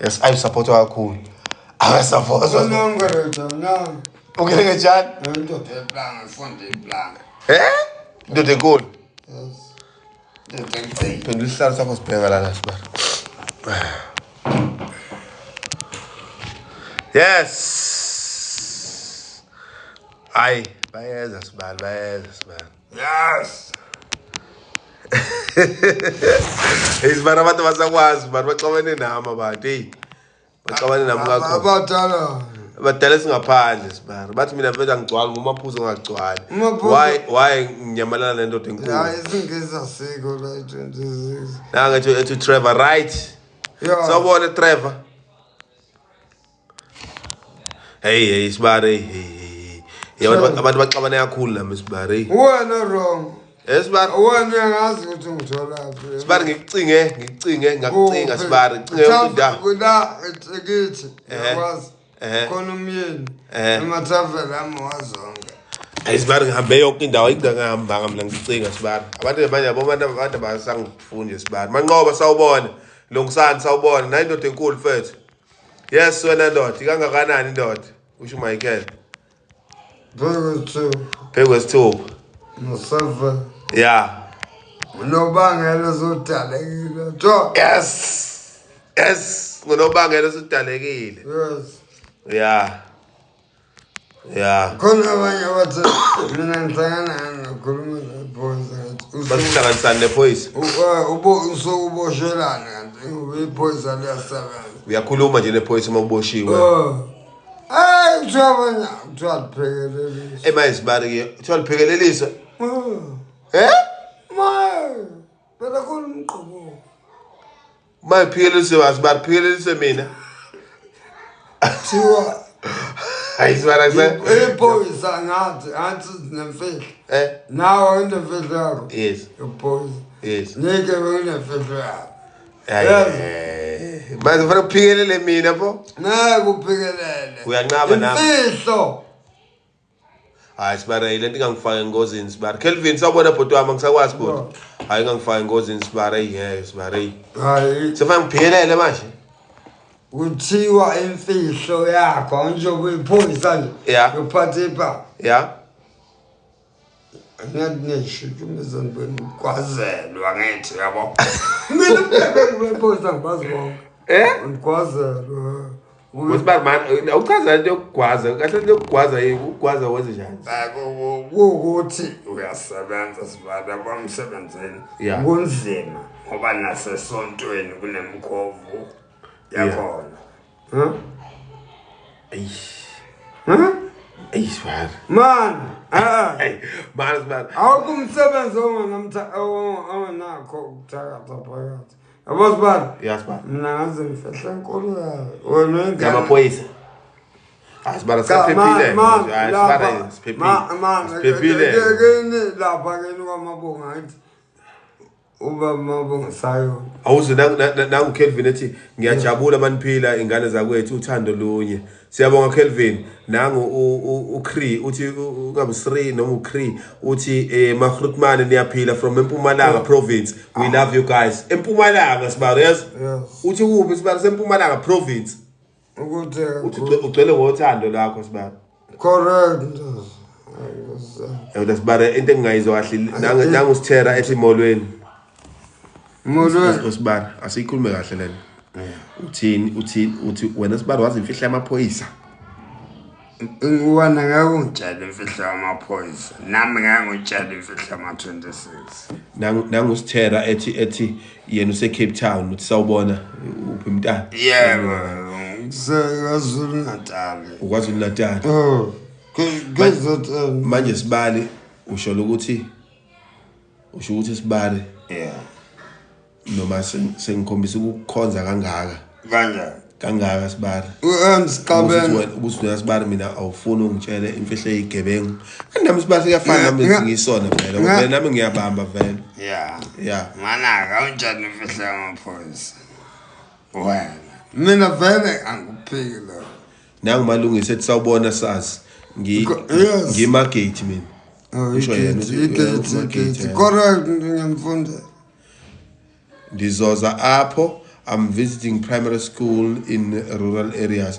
Yes, ayi support kakhulu. Ayi support. Unongeleja na. Ungene njani? Indoda yeplanga ifunde iplanga. Eh? Indoda enkulu. Yes. Indoda enkulu. Phendula isihlalo sakho sibheka lana sibara. Yes. Hayi, bayeza sibali, bayeza sibali. Yes. Hey sibali abantu basakwazi, bantu baxabene nami abantu, hey. Baxabane nami kakhulu. Abadala. Abadala singaphandle sibali. Bathi mina mfethu angigcwali ngumaphuzu angagcwali. Umaphuzu- Why nginyamalala nendoda enkulu? Ya isingisi asikho la 26. Nanga ethi ethi Trevor right. Yeah. Sawubona Trevor. Hey hey sibari hey hey. Hey abantu Trevor. abantu baxabane kakhulu nami sibari. Wena wrong. Eh sibari Wena uyangazi ukuthi ngitholaphi. sibari ngikucinge ngikucinge ngakucinga sibari ngicinge yonke indawo. La ekithi uyakwazi. Ehhe. Khona umyeni. Ehhe. Emathaveni ami wazonke. Hey sibari ngihambe yonke indawo ingangahambanga mina ngicinga sibari. Abantu manje yabo abantu abantu abasangifuni nje sibari. Manqoba sawubona. Lungisani sawubona. Nayi indoda enkulu mfethu. Yes wena ndoda ikangakanani indoda? Usho Michael. Phakathi Phekwesithupha. no-7. Yeah. Unobangela osudalekile. Jo. Yes. Yes, ngonobangela osudalekile. Yes. Yeah. Yeah. Khona abanye abathi mina ngihlangana ngakhuluma nephoyisa ngathi Basihlanganisana nephoyisa. usuke uboshelana kanti ngoba iphoyisa liyasebenza. Uyakhuluma nje nephoyisa uma uboshiwe. Oh. Hey, kuthiwa abanye kuthiwa liphekelelisa. Emaye sibari ke, kuthiwa liphekelelisa. Oh. Eh? Maye, phela khona umgqobo. Maye phikelelise wasibari phikelelise mina. Kuthiwa Hayi sibari akuse. iphoyisa ngathi ngathi sinemfihlo. Eh? Nawe unemfihlo yakho. Yes. Iphoyisa. Yes. Nike unemfihlo yakho. Hayi. Manje kufanele kuphikelele mina pho. Ngeke uphikelele. Uyanqaba nami. Imfihlo. Hayi sibari le nto ingangifaka engozini sibari. Kelvin sawubona bhuti wami angisakwazi bhuti. Hayi ingangifaka engozini sibari ngeke sibari. Hayi Sefane ngiphikelele manje. kuthiwa imfihlo yakho njengoba uyiphoyisa nje. Yeah. Uphathe ipha. Yeah. Ngathi ngishukumisa ngigwazelwa ngithi yabo. Mina ubugebengu bephoyisa ngibazi bonke. Eh? Ngigwazelwa. Usibari man awuchaza into yokugwaza kahle into yokugwaza yini ukugwaza wenze njani? Kuwukuthi uyasebenza sibala kwamsebenzini. Yeah. Kunzima ngoba nasesontweni kunemkhovu yakhona. Huh? Eish. Huh? Eish sibari. Man, eh. Hey, man sibari. Awukho umsebenzi ongenakho ukuthakatha phakathi. Yabo sibali? Yeah sibari. Mina ngaze ngifihle enkulu yayo. Wena uyingane. Ngamaphoyisa. Hayi sibari Cha, siphephile. man, Hayi lapha- sibari siphephile. man, Siphephile. kini lapha kini kwamabonga ngithi uba mabonga sayo. Awuze nangu Kelvin ethi ngiyajabula maniphila ingane zakwethu uthando lunye. Siyabonga Kelvin. Nangu uCree uthi ungabe Sri noma uCree uthi Magrutman niyaphila from eMpumalanga province. We love you guys. eMpumalanga sibari yes. Yes. Uthi kuphi sibari seMpumalanga province. Ukuthi Uthi ugcwele ngothando lakho sibari. correct. Yabona sibari into engingayizwa kahle nangu sithera ethi molweni. Molweni. Usibari asiyikhulume kahle lena. Uthini uthini uthi wena sibari wazi imfihlo yamaphoyisa. Wena ngeke ungitshele imfihlo yamaphoyisa. Nami ngeke ngitshele imfihlo yama-26. Nangu sithera ethi yena use Cape Town uthi sawubona uphi mntana. Yebo, kuseKwaZulu Natal. UKwaZulu Natal. Oh, KZN. Manje sibali usho ukuthi usho ukuthi sibali Yeah. noma sengikhombisa ukukhonza kangaka. Kanjani? Kangaka sibali. Sixabene. Ukuthi wena sibali mina awufuni ungitshele imfihlo eyigebengu. Nami sibali siyafana nami ngisona vele. Vele nami ngiyabamba vele. Yeah. Yeah. Mana awungitshela imfihlo yamaphoyisa. Wena. Mina vele angikuphiki lokho. Nangu malungisa ethi sawubona sazi. Yes. Ngimagate mina. Oh, Usho yena uthi, igate, umagate, igate. Correct ngiyamfunda. Ndizoza apho. I'm visiting primary school in rural areas.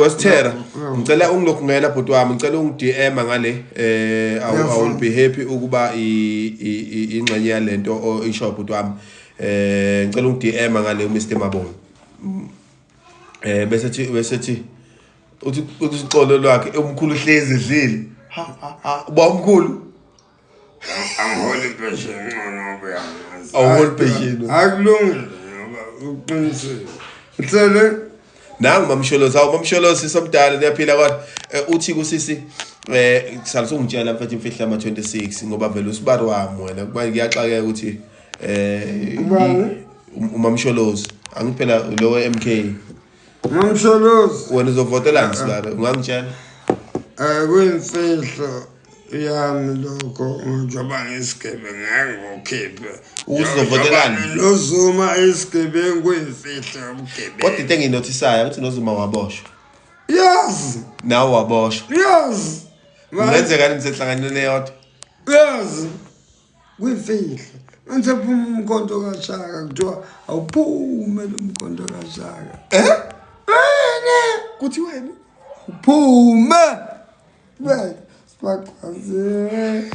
Westera, ngicela ungilokhu ngena bhuti wami, ngicela ungi-DM ngale I will be happy ukuba ingxenye yalento isho bhuti wami. Ngicela ungi-DM ngale uMr Mabona. Bese thi uthi uxolo lwakhe umkhulu hlezi edlile. Ha ha ha, uba umkhulu. Angiholi pension ngcono ngoba uyangazi. Awuholi pension. Akulungile ngoba uqinisile. Uthele. Nangu Mamsholozi, hawu Mamsholozi somdala niyaphila kodwa. Uthi kusisi sala sungitshela mfethu imfihlo yama 26 ngoba vele usibari wami wena kuba kuyaxakeka ukuthi Ubani? uMamsholozi angiphela lo we MK. Mamsholozi. Wena uzovotelani sibari, ungangitshela? Kuyimfihlo yami lokho njengoba ngisigebengu ngeke ngokhiphe. Ukuthi uzovotelani? NoZuma isigebengu kuyimfihlo yobugebengu. Kodwa into engiyinothisayo ukuthi noZuma waboshwa. Yazi. Nawe waboshwa. Yazi. Kungenzeka nisehlanganweni eyodwa. Yazi. Kuyimfihlo. Manje phuma umkhonto kaShaka kuthiwa awuphume lo mkhonto kaShaka. Eh? Wena kuthi wena uphume. Bek sibaqhaze.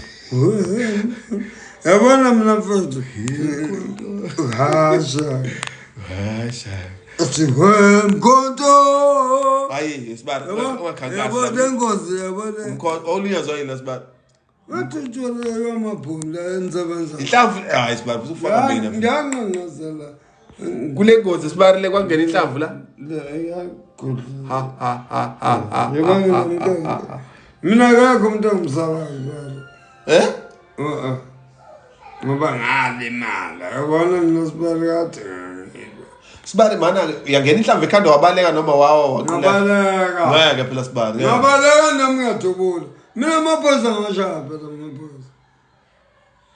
Yabona mina mfethu. Hasha. Hasha. Athi mkhonto. Hayi sibari ungakhankasi. Yabona lengozi yabona. Umkhonto olunyazwa yini sibari? Wathi tshwele amabhunu la ensebenza. Inhlamvu hayi sibari usufaka mina. Ngiyanqanqazela. Kule ngozi sibari le kwangena inhlamvu la. Le iyagudla. Ha ha ha ha ha. Yebo ngimkeke. Mina akekho umuntu ongisabayo sibari. Eh? Ngoba ngalimala. Yabona mina sibari kade. Sibari mana uyangena inhlamvu ekhanda wabaleka noma wawa waquleka. Ngabaleka. Ngeke phela sibari. Ngabaleka nami ngiyadubula. Mina amaphoyisa ngashaya phela amaphoyisa.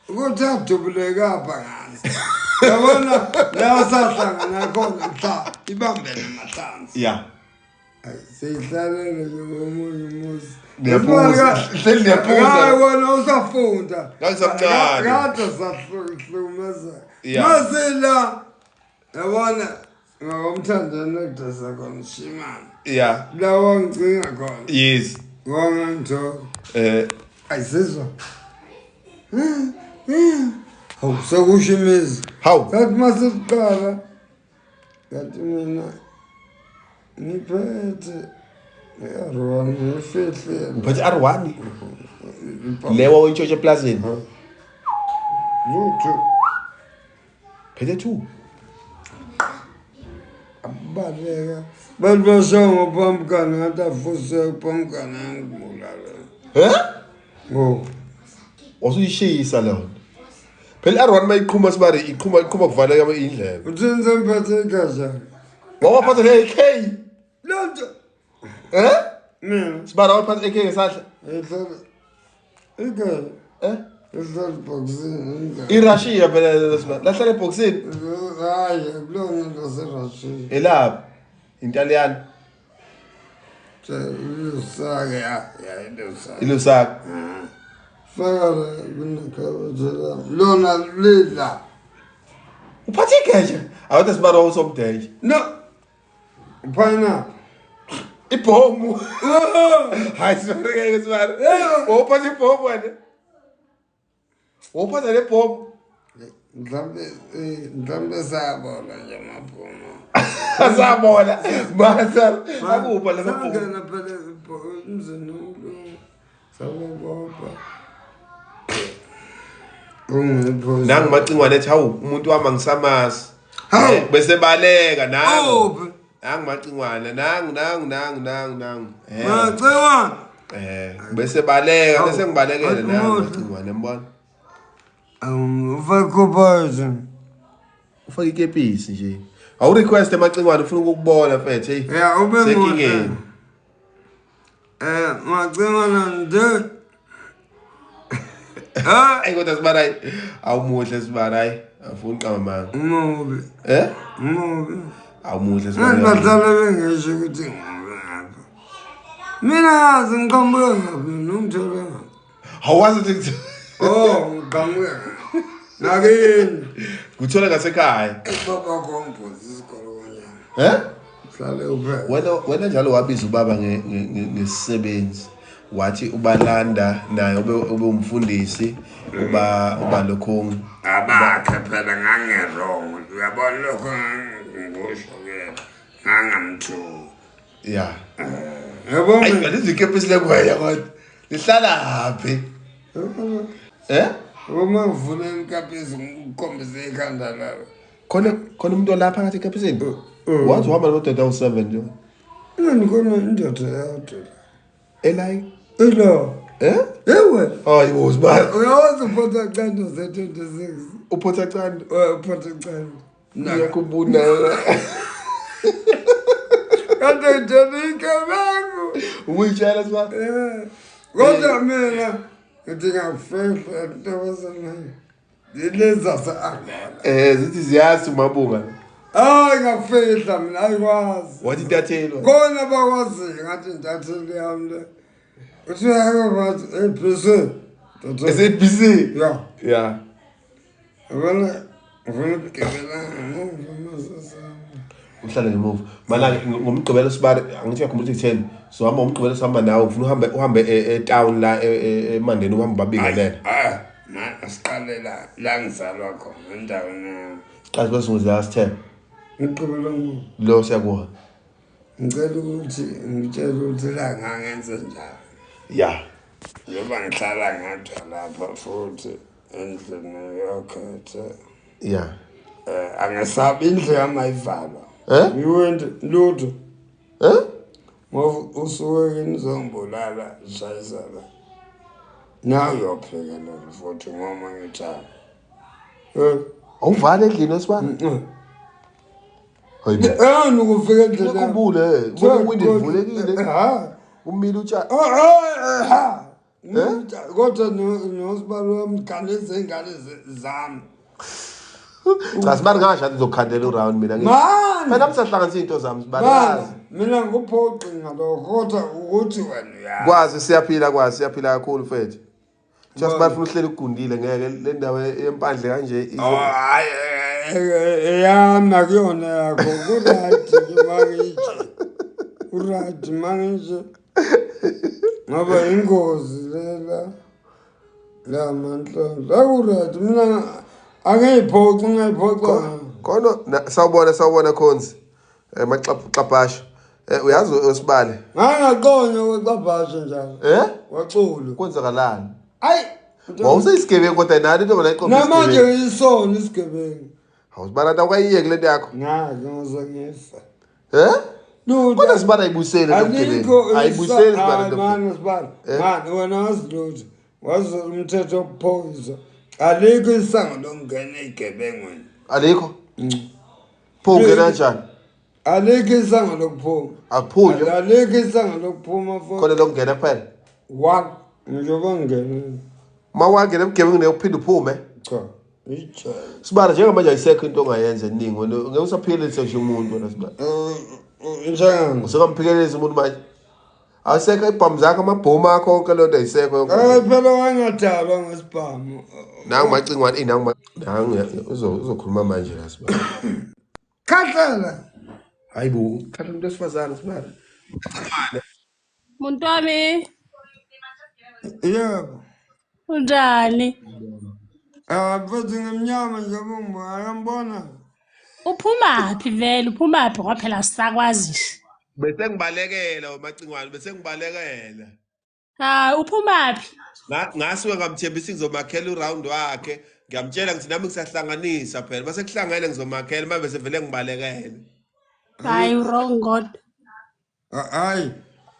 Ukuthi adubuleka apha ngazi. Yabona la sahlangana khona mhla ibambene amahlanzi. Yeah. Seyihlalele nje komunye umuzi. Niyaphuza. Hleli niyaphuza. Hayi wena usafunda. Ngangisamncane. Kade sahlukumeza. Yeah. Masela yabona ngokomthandana kudasa khona shimana. Yeah. La wangicinga khona. Yes. Wangangithola. Ayisizwa. Hawu sekusho imizi. Hawu. Sathi masiqala ngathi mina ngiphethe R1 ngifihlile. Uphethe R1? Lewa oyintshontshe eplazini. Lutho. Phethe 2. Abaleka. Bantu basongo phamkana ngathi afuse phamkana ngibulala. Eh? Ngo. Wasuyishisa leyo. Phela R1 mayiqhuma sibari iqhuma kuvaleka indlela. Uthini semphethe igazi? Wawaphatha ne-AK. Lutho. Eh? Mina. Sibari wawaphatha AK ngesandla. Ihlala. Igazi. Eh? Ihlala ebhokisini. IRussia phela lelo sibari. Lahlala ebhokisini. Hayi, akulona laseRussia. Elaphi? Intaliyane. Ilusaka ya, ya ilusaka. Ilusaka. Faka la kunekhabethe la. Lona lila. Uphathe igeja. Awuthi sibari wawusomdeje. No. Pineapple. Ibhomu. Hayi sibari ngeke sibari. Wawuphathe ibhomu wena. Wawuphatha le bhomu. Mhlambe sabona nje amabhomu. Asabona. Masa akupha la mabhomu. Sangena phela emzini womlungu. Sababopha. Ungiphosa. Nangu macingwane ethi hawu umuntu wami angisamazi. Hawu. Bese baleka nangu. Uphi? Nangu macingwane nangu nangu nangu nangu nangu. Macingwane. Bese baleka bese ngibalekele nangu Umuhle. macingwane mbona. Ufake kuphoyizeni. Ufake ikepisi nje. Awu request emacingwane ufuna ukukubona mfethu hey. Ya ube muhle. Senkingeni. Macingwane nje. Ayi kodwa sibari hayi. Awumuhle sibari hayi. Afuna uqamba manga. Umubi. Eh? Umubi. Awumuhle sibari. Ngathi bahlale bengisho ukuthi ngimubi ngapha. Mina ngazi ngiqhamuke ngaphi nongithole ngaphi. Hawazi ukuthi Oh, ngiqhamuke ngaphi. Nakini. Kuthola ngasekhaya. Ubaba ngombuzi isikolo kanjani? Eh? Hlale uphela. Wena njalo wabiza ubaba ngesisebenzi. Wathi ubalanda naye ube umfundisi uba lokhungu. Abakhe phela ngangerong. Uyabona lokho ngisho ke ngangamthuki. Yeah. Yabo Ayi lezi kepisi lekwaya kodwa. Lihlala phi? Eh? Uma ngivula inkapisi ngikukhombise ikhanda lalo. Khona umuntu olapha ngathi ekepisini? Wathi uhamba namadoda awu-7 nje. Ngani khona indoda yodwa. Elayi? Elo. Eh? Ewe. Hayi bo sibali. Uyawazi uphotha cando ze-26. Uphotha cando. Uphotha cando. Ngiyakubona. Kade ngitshela ikebengu. Uyitshela sibali. Eh. Kodwa mina ngithi ngakufehla ntombazane. Lezi zase-Angola. Eh zithi ziyazi umabunga. Hayi ngakufehla mina ayikwazi. Wathi intatheli. Khona bakwaziyo ngathi intatheli yami le. Uthi bathi ABC. SABC. Yeah. Yeah. Yabona ngifuna ukugibela ngemuva masesami. Uhlale ngemuva. Mana ngomgqibelo sibari angithi uyakhumbula ukuthi kutheni. So hamba ngomgqibelo sihamba nawe ufuna uhambe e-town la eMandeni uhambe babingelele. Ah, ma asiqale la la ngizalwa khona endaweni yami. Qazi besinguzela sithembe. Ngigqibela ngemuva. Lo siyakuwa. Ngicela ukuthi ngitshele ukuthi la ngangenze njani. Yeah. Njengoba ngihlala ngadwa lapha futhi endlini yokhethe. Yeah. Angesabi indlu yami ayivalwa. Eh? Iwindi lutho. Eh? Ngoba usuke nizongibulala shayisana. Nawe uyophekelela futhi ngoba ngithanda. Eh? Awuvale endlini osibani? Hayi. Eh ukufika endlini. Ngikhumbule, ubona iwindi livulekile. Ha. Umile utshani. Ha. Kodwa nosibali wami ngane zengane zami. Cha sibani ngasho ngizokhandela uround mina ngithi. Man. Phela msahlanganisa izinto zami sibani yazi. Mina ngikuphoqi ngalokho kodwa ukuthi wena uyazi. Kwazi siyaphila kwazi siyaphila kakhulu mfethu. Just bafuna uhlele ugundile ngeke le ndawo yempandle kanje. Oh hayi eyami akuyona yakho ku-right mangitshe. Ku-right mangitshe. Ngoba ingozi lela la manhlonhlo. Aku-right mina angiyiphoxi ngiyiphoxa. Khona sawubona Khonzi. Maxaphasha. Uyazi osibale. Ngangaqonywa kwexaphasha njalo. Eh? Waxulu. Kwenzakalani? Ayi. Wawuseyisigebengu kodwa nani into nayiqomba. Namanje ngisona isigebengu. Awusibala nto awukayiyeki lento yakho. Ngake ngoze ngife. Eh? Lutho. Kodwa sibala ayibuseli lento bugebengu. Ayibuseli sibala lento. Manje sibala. Manje wena wazi lutho. Wazi umthetho wokuphoyisa. Alikho isango lokungena ezigebengweni. Alikho? Pho ungena kanjani? Alikho isango lokuphuma. Akuphunywa. Alikho isango lokuphuma futhi. Khona lokungena kuphela. One njengoba ngingena. Uma wangena ebugebengwini uphinde uphume. Cha. Ijele. Sibala njengamanje ayisekho into ongayenza eningi wena ngeke usaphikelelise nje umuntu wena sibala. Njengani? Usekamphikelela umuntu manje. Ayisekho ibhamu zakho amabhomu akho konke lento ayisekho yonke. Phela wangadalwa ngesibhamu. Nangu macingwane nangu uzokhuluma manje la sibala. Khahlela. Hayi bo, thatha umuntu wesifazane sibala. Muntu wami. Yebo. Unjani? Mfethu ngimnyama nje ngiyambona. Uphumaphi vele? Uphumaphi ngoba phela sisakwazi. Bese ngibalekela macingwane, bese ngibalekela. Ha, uphumaphi? Ngasuke ngamthembisa ngizomakhela uround wakhe. Ngiyamtshela ngithi nami ngisahlanganisa phela. Bese kuhlangene ngizomakhela manje bese vele ngibalekele. Hayi wrong God. Hayi.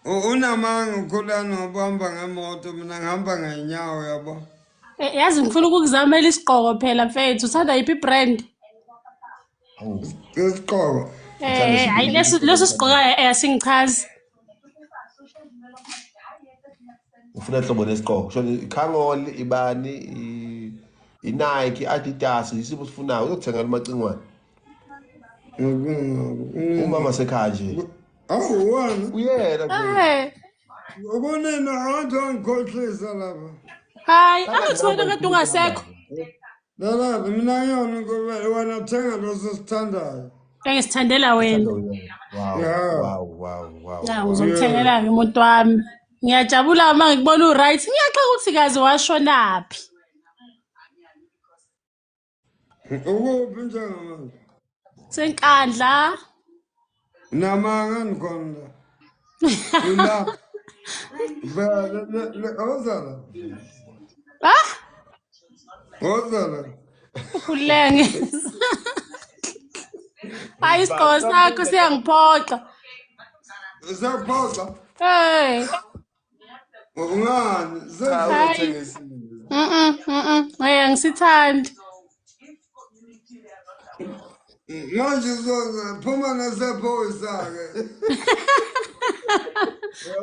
Unamanga ukhulana ubamba ngemoto mina ngihamba ngenyawo yabo. Yazi ngifuna ukukuzamela isigqoko phela mfethu. Uthanda yiphi brand? Isigqoko. Hayi leso sigqoko asingichazi. Ufuna hlobo lesigqoko. Shona iKangol, ibani, iNike, iAdidas, isipho sifunayo uzokuthengela umacingwane. Umama sekhaya nje. Awu wena. Uyena nje. Uboneni abantu angikhohlisa lapha. Hayi, angathi wena kade ungasekho. Lala mina ngiyona inkobela wena thenga leso sithandayo. Engisithandela wena. Wow, Yeah. wow, wow, wow. Ya Wow. uzomthengela-ke umuntu wami. Ngiyajabula uma ngikubona u-right. Ngiyaxaka ukuthi kaze washonaphi. Ukuphi njengamanje? Senkandla. Namanga ngikhona la. Ula. Vele ozala. Ah, Ozala. ukhululeke. Hayi isigqoko sakho siyangiphoxa. Siyaphoxa. Hey. Ungani? Cha, Hayi. uthengisile. Hey, angisithandi. Manje uzophuma nesephoyisa-ke.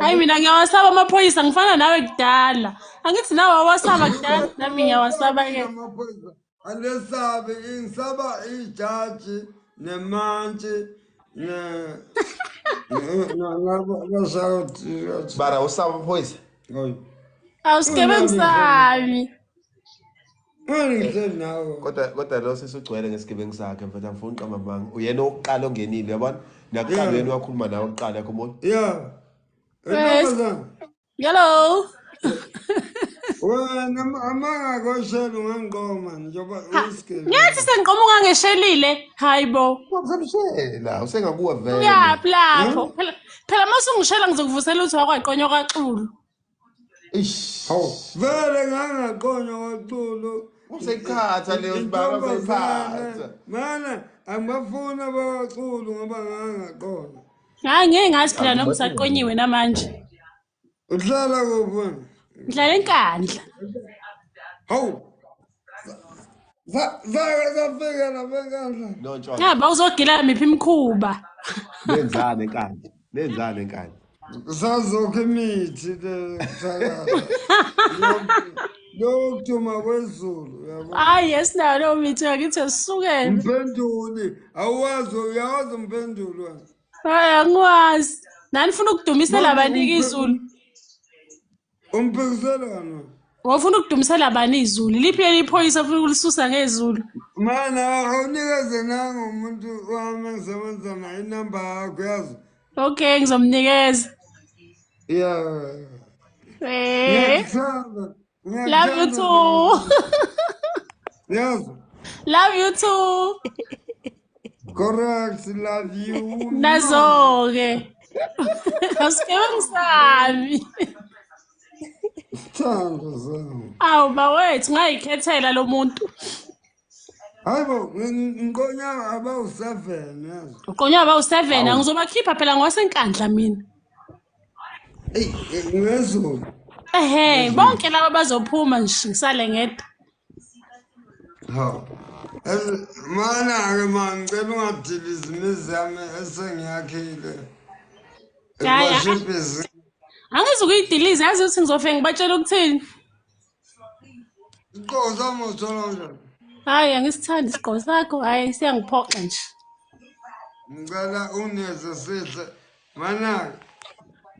Hayi mina ngiyawasaba amaphoyisa ngifana nawe kudala. Angithi nawe wawasaba kudala, nami ngiyawasaba-ke. Amaphoyisa alesabi, ngisaba ijaji nemantshi ne nabashayoti. Bara usaba amaphoyisa? Hayi. Awusigebengu sami. Ngani ngihleli nawe? Kodwa lo sesugcwele ngesigebengu sakhe mfethu, angifuni uqamba amanga. Uyena owokuqala ongenile, uyabona? Nakuqala Yeah. uyena wakhuluma nawe kuqala, yakhumbula? Yeah. Yes. Ntombazane. Hello. Wena amangakoshela ungangiqoma njengoba uyisigebengu. Ngiyathi sengiqoma ungangeshelile. Hayi bo. Usemshela, usengakuwe vele. Uyaphi lapho? Phela uma usungishela ngizokuvusela ukuthi wakwaqonywa kwaXulu. Ish. Hawu, vele ngangaqonywa kwaXulu. Useyiphatha leyo sibaba, useyiphatha. Mana angibafuni abakaXulu ngoba ngangaqonywa. Hayi ngeke ngazi phela noma usaqonyiwe namanje. Uhlala kuphi wena? Ngihlala eNkandla. Hawu. Sake safika lapha eNkandla. No ntshontsho. Ngaba uzogila miphi imikhuba. Nenzani eNkandla? Nenzani eNkandla? Sazokha imithi le kuthakatha. Lokuduma kwezulu uyabona. Hayi esinayo leyo mithi ngakithi esisukele. Umphenduli, awuwazi uyawazi umphenduli wena. Hayi angiwazi. Nani funa ukudumisela abaniki izulu? Umphikiselana. Wofuna ukudumisela bani izulu? Liphi leli phoyisa ofuna ukulisusa ngezulu? Mana awunikeze nangu umuntu wami engisebenza naye inamba yakho yazi. Okay, ngizomnikeza. Yeah. Eh. Ngiyakuthanda. Love you too. Yes. Love you too. Correct, love you. Nazo-ke. Awusigebengu sami. Sithando sami. Awu bawethu ngayikhethela lo muntu. Hayi bo, ngiqonya abawu-7 yazi. Uqonywa abawu-7 angizobakhipha phela ngowaseNkandla mina. Eyi, ngezulu. Ehhe, bonke laba bazophuma nje ngisale ngedwa. Hawu. Mana-ke ma ngicela ungadilizi imizi yami esengiyakhile. Hhayi, Bashibhizi. Angizukuyidiliza yazi ukuthi ngizofike ngibatshela ukuthini. Isigqoko sami usithola kanjani? Hhayi angisithandi isigqoko sakho, hhayi siyangiphoxa nje. Ngicela uneze sihle. Mana-ke.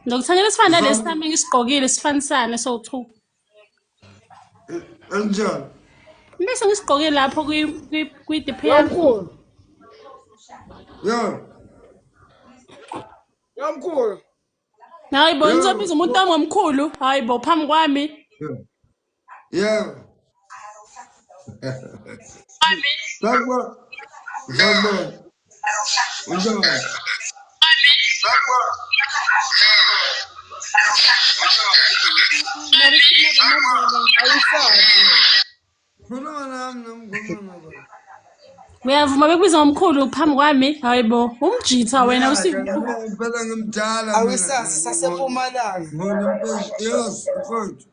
Ngizokuthengela esifana nalesi sami engisigqokile sifanisane sowu-two. Enjani? Bese ngisigqoke lapho kwi-DP yami. Yamkhulu. Yo. Yamkhulu. Hayi bo, ngizobiza umuntu wami omkhulu. Hayi bo, phambi kwami. Yebo. Sakubona. Sakubona. Unjani? Khuluma nami nomkhuluma nabo. Uyavuma bekubiza ngomkhulu phambi kwami? Hayi bo, umjitha wena Phela ngimdala. Awisazi saseMpumalanga. Ngibona yes, mfowethu.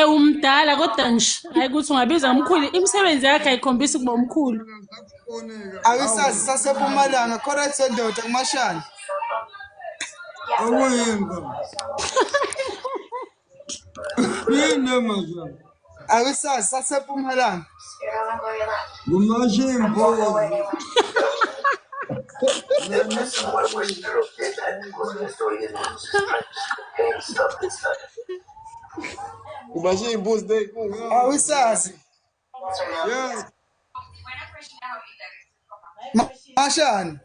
Umdala kodwa nje hayi ukuthi ungabiza ngomkhulu, imisebenzi yakhe ayikhombisi ukuba umkhulu. Awisazi saseMpumalanga. Correct ndoda kumashana. Okuyini baba? Yini manje? Awisazi saseMpumalanga. Kumashe impozi. Kumashe imbuzi ney'nkunzi. Awisazi. Yes. Mashani.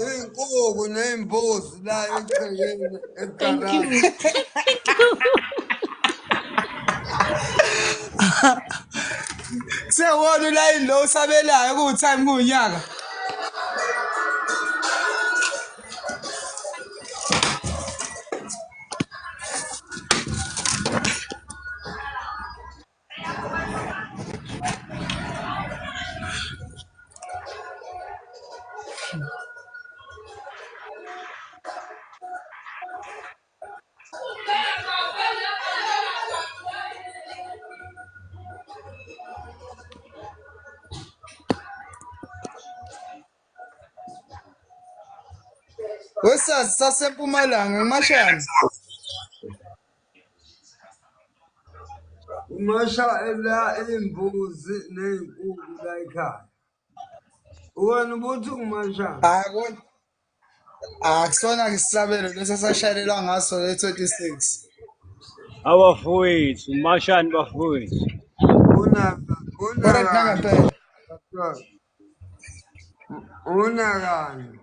Iy'nkukhu ney'mbuzi la egcekeni Thank you. egaraji. Thank you. Sewona ulayini lo usabelayo kuwu-time kuwunyaka. Wesazi sasempumalanga ngimashani. Umasha la iy'mbuzi ney'nkukhu la ekhaya. Wena ubuthi ungumashani. Hayi kona. Akusona isabelo leso esashayelelwa ngaso le-26. Abafowethu, mashani bafowethu. Unaka, Correct unakani. nangempela. Unakani.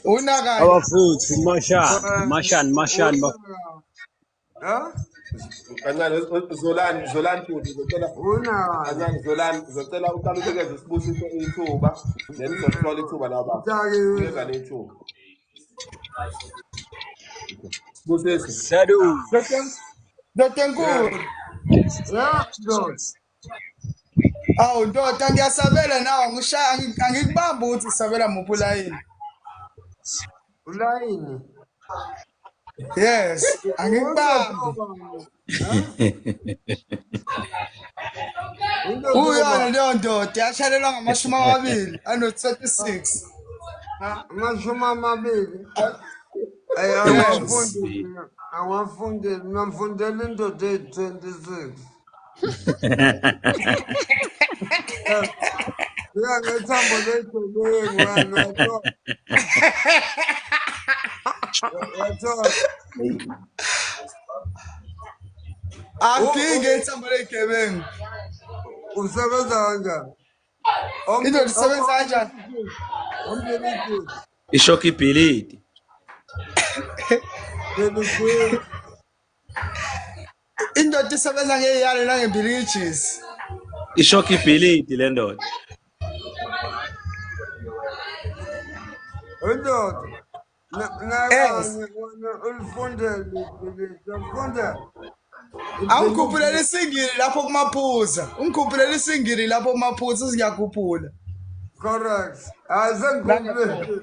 Unakanye. Abafowethu, mashani, mashani, mashani bafowethu. Unakani. Ha? Kancane Zolani, Zolani futhi ngizocela Unakani. kancane Zolani, ngizocela uqale unikeze Sibusiso ithuba, then sizothola ithuba la baba. Udakiwe. Nikeza ithuba. Sibusiso. Salu. Ndoda enkulu. Ya, ndoda. Awu ndoda ngiyasabela nawe ngishaya angikubambi ukuthi usabela muphi ulayini. Ulayini. Yes, angikubambi. Undoda Uyona obani? leyo ndoda yashalelwa ngamashumi amabili ano-26. Amashumi amabili. Ayi, Yes. angiwafundeli mina. Angiwafundeli. Mina ngifundela indoda eyi-26. Fika ngethambo legebengu wena uyathola. Uyathola. Angidingi ithambo ley'gebengu. Usebenza kanjani? Indoda isebenza kanjani? Ombiliki. Ishoka ibhilidi. Biliki. Indoda isebenza ngey'yalo nangembilikijisi. Ishoka ibhilidi le ndoda. Indoda. Yes. Nakanye wena ulifundele ibhilidi. Ulifundele. Angikhuphulele isingili lapho kumaphuza. Ungikhuphulele isingili lapho kumaphuza ngiyakhuphula. Correct. Hayi sengikhuphulele.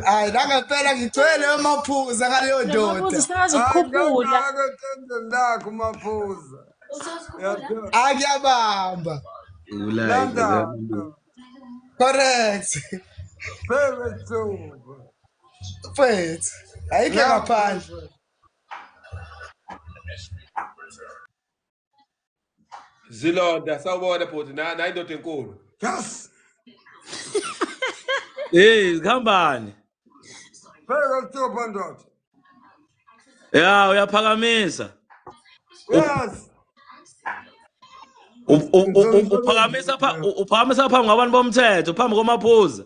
Hayi nangempela ngigcwele amaphuza ngaleyo Lo ndoda. maphuzu Hayi sekazokukhuphula. ngangaka etendeni lakho maphuza. Uyathola. Hayi kuyabamba. Ulayi. Landa. Correct. Phela thuba. Mfethu. Ayikho ngaphandle. Zilonda, sawubona bhuti, na indoda enkulu. Yes. Hey, kuhambani? Phela thuba ndoda. Ya, uyaphakamisa. Yes. Uphakamisa pha uphakamisa phambi kwabantu bomthetho, phambi komaphuza.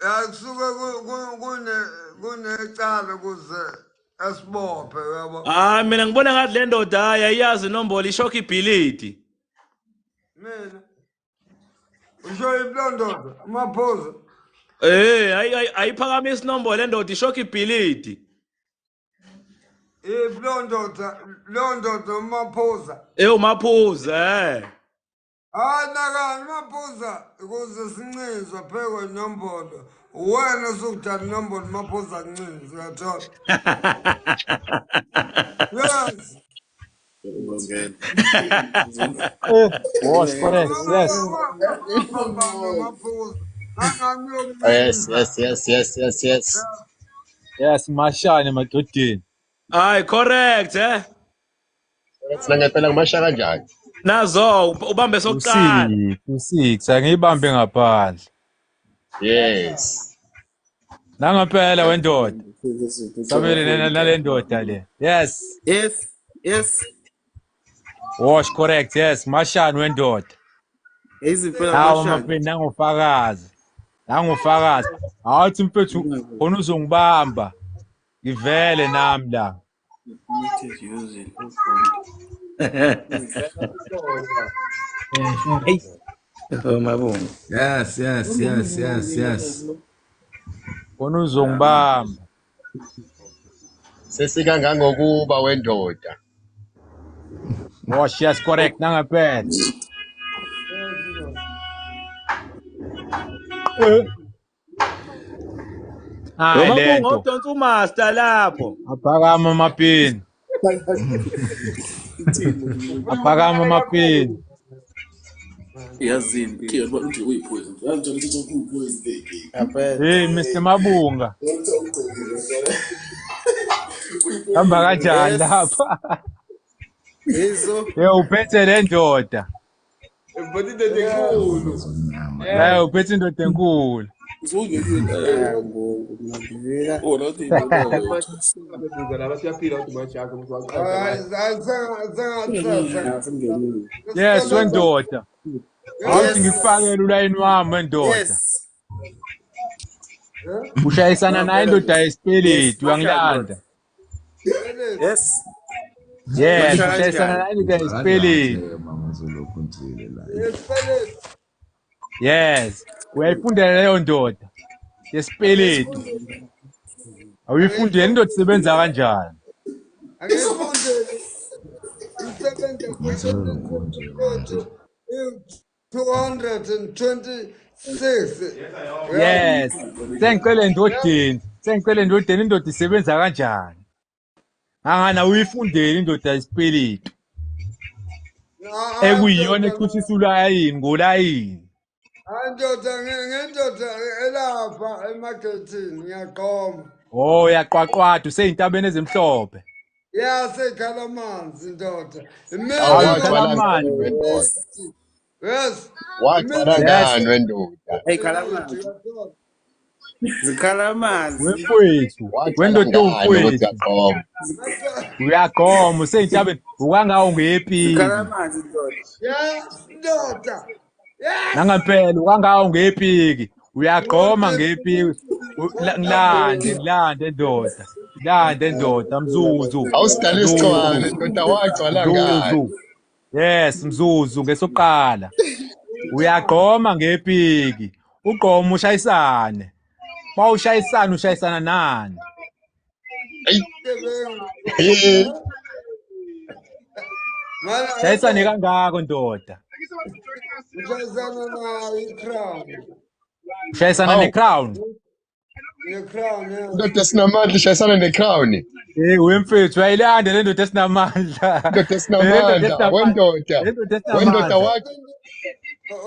Ya kusuke kune kunecala kuze asibophe uyabo. Hayi mina ngibona ngathi le ndoda hayi ayiyazi inombolo ishoka ibhilidi. Mina usho iblondoda amaphuza. Eh, hayi ayiphakamisa inombolo le ndoda ishoka ibhilidi. Iblondoda londoda amaphuza. Eh umaphuza eh. Hayi nakani maphuza ukuze sincinzwe phekwe inombolo. Wena usukudala inombolo maphuza kuncinzwe uyathola. Yes. Was correct. Yes. Maphuza. Nangami Yes, yokuncinza. yes, yes, yes, yes, yes. Yes, mashane madodeni. Hayi correct eh. Nangempela ngimasha kanjani? Nazo ubambe sokuqala. U6, u6 angiyibambe ngaphandle. Yes. Nangempela wendoda. Sabele nale ndoda le. Yes. Yes, yes. Wash correct, yes, Mashani wendoda. Izimpela Hawu Mashani. mafeni nangofakazi. Nangofakazi. Awuthi mfethu khona uzongibamba. Ngivele nami la. Hey. Oh mabongo. Yes, yes, yes, yes, yes. Khona uzongibamba. Sesikangangokuba wendoda. Wash, yes, correct, nangempela. Eh. Hayi Lo mabongo lento. udonsa umaster lapho. Aphakama amapini. Aphakama amapini. Yazini, ke uthi uyipoison. Yazi njalo ukuthi uyipoison. Hey Mr Mabunga. Hamba kanjani Yes. lapha? Izo. Hey uphethe le ndoda. But indoda enkulu. Hey uphethe indoda enkulu. Laba siyaphila ukuthi manje yakho Hayi, hayi, sengathi Yes wendoda. Awuthi ngikufakele ulayini wami wendoda. Yes. Ushayisana naye indoda yesipeleti uyangilanda. Yes. Yes, Masha ushayisana kanjani? naye indoda yesipeleti. Yes, uyayifundela leyo ndoda yesipeleti. Awuyifundeli indoda isebenza kanjani? Angifundele isebenza 226. Yes. Sengicela endodeni, sengicela endodeni indoda isebenza kanjani? Angana uyifundeli indoda yesipeleti. Ekuyiyona echuthisa ulayini ngolayini. Hayi ndoda, ngendoda elapha emagethini ngiyaqoma. Oh uyaqwaqwada useyintabeni ezimhlophe. Yasekhala amanzi ndoda. Hawu Wagcwala ukhala ngani amanzi. wendoda? Yes. Wagcwala ngani wendoda? Hey khala amanzi. Zikhala amanzi. Wemfowethu, Wagcwala wendoda ngani ukuthi ewumfowethu. uyaqoma? Uyagoma useyintabeni ukangawo Zikhala ngepiki. amanzi ndoda. Yes ndoda. Yes. Nangempela ukangawo ngepiki. Uyagqoma ngepiki. Ngilande, ngilande ndoda. Ngilande ndoda Mzuzu. Awusidala isigcwale Mzuzu. ndoda wagcwala ngani? Mzuzu. Yes, Mzuzu ngesokuqala. Uyagqoma ngepiki. Ugqoma ushayisane. Mawushayisana ushayisana nani? Hey. Mana Shayisane kangako ndoda. ushayisana nayo i-crown. Ushayisana Hawu, necrown. Ne-crown yeah. indoda esinamandla ishayisana necrown. Hey wemfethu uyayilanda le ndoda esinamandla. Indoda Le ndoda esinamandla, esinamandla. wendoda. Le ndoda Wendoda esinamandla. wa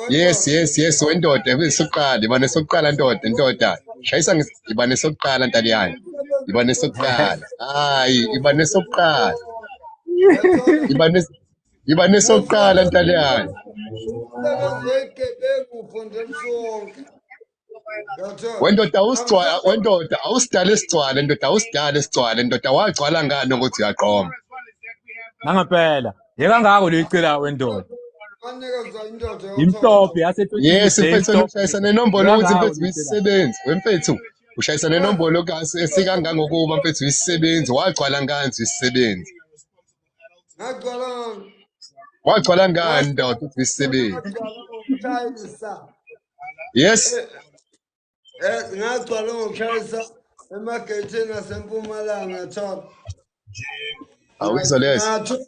Yes, yes, yes, wendoda esokuqala, iba nesokuqala ndoda, ndoda. Shayisa iba nesokuqala Ntaliyane. Iba nesokuqala. Hayi, iba nesokuqala. Iba nes iba nesokuqala Ntaliyane. Umsebenzi wegebengu ufundela sonke. Yathola. Wendoda awusigcwala, wendoda awusidala isigcwale, ndoda awusidala isigcwale, ndoda wagcwala ngani ukuthi uyaqoma. Nangempela. Yekangako leyicela wendoda. Wanikezwa indoda yothola. Imhlophe yase 26 Yes, mfethu imhlophe. ushayisa nenombolo ukuthi Yekangako mfethu leyicela. uyisisebenzi. Wemfethu ushayisa nenombolo esikangangokuba mfethu uyisisebenzi, wagcwala ngani uyisisebenzi. Ngagcwala ngani? Wagcwala ngani ndoda ukuthi uyisisebenzi. Ngagcwala ngokushayisa. Yes. Ngagcwala ngokushayisa emagethini asempumalanga thola. Awizwa leso. Ngathola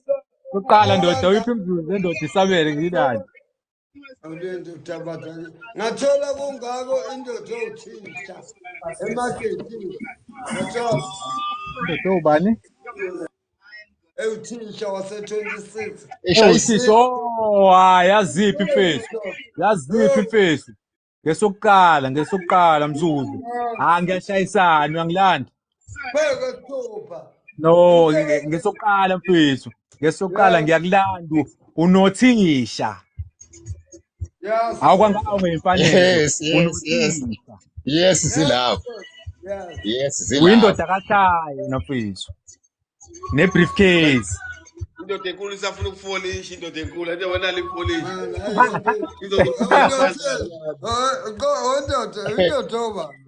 Kuqala ndoda uyiphi imzuzu lendoda isabele ngilanda. awulindi utabatha. Ngathola kungako indoda ewuthisha emagethini. Ngathola Indoda ubani? ewuthisha wase-26. Ishayisa Owuthisha. Oh, hayi yaziphi mfethu. Yaziphi mfethu. Ngesokuqala, ngesokuqala Mzuzu. Ah ngiyashayisana uyangilanda. Bheka sithupha. No, ngesokuqala mfethu. Ngesokuqala Yes, ngiyakulanda unothisha. yes, Awukwangawo ngemfanelo. Yes, yes, yes. Unothisha. Yes, yes, zilapho. yes. Yes, zilapho. Uyindoda kaThayi wena mfethu. Ne briefcase. Indoda enkulu isafuna ukufolisha, indoda enkulu ante wena lifolisha. Ondoda, indoda obani?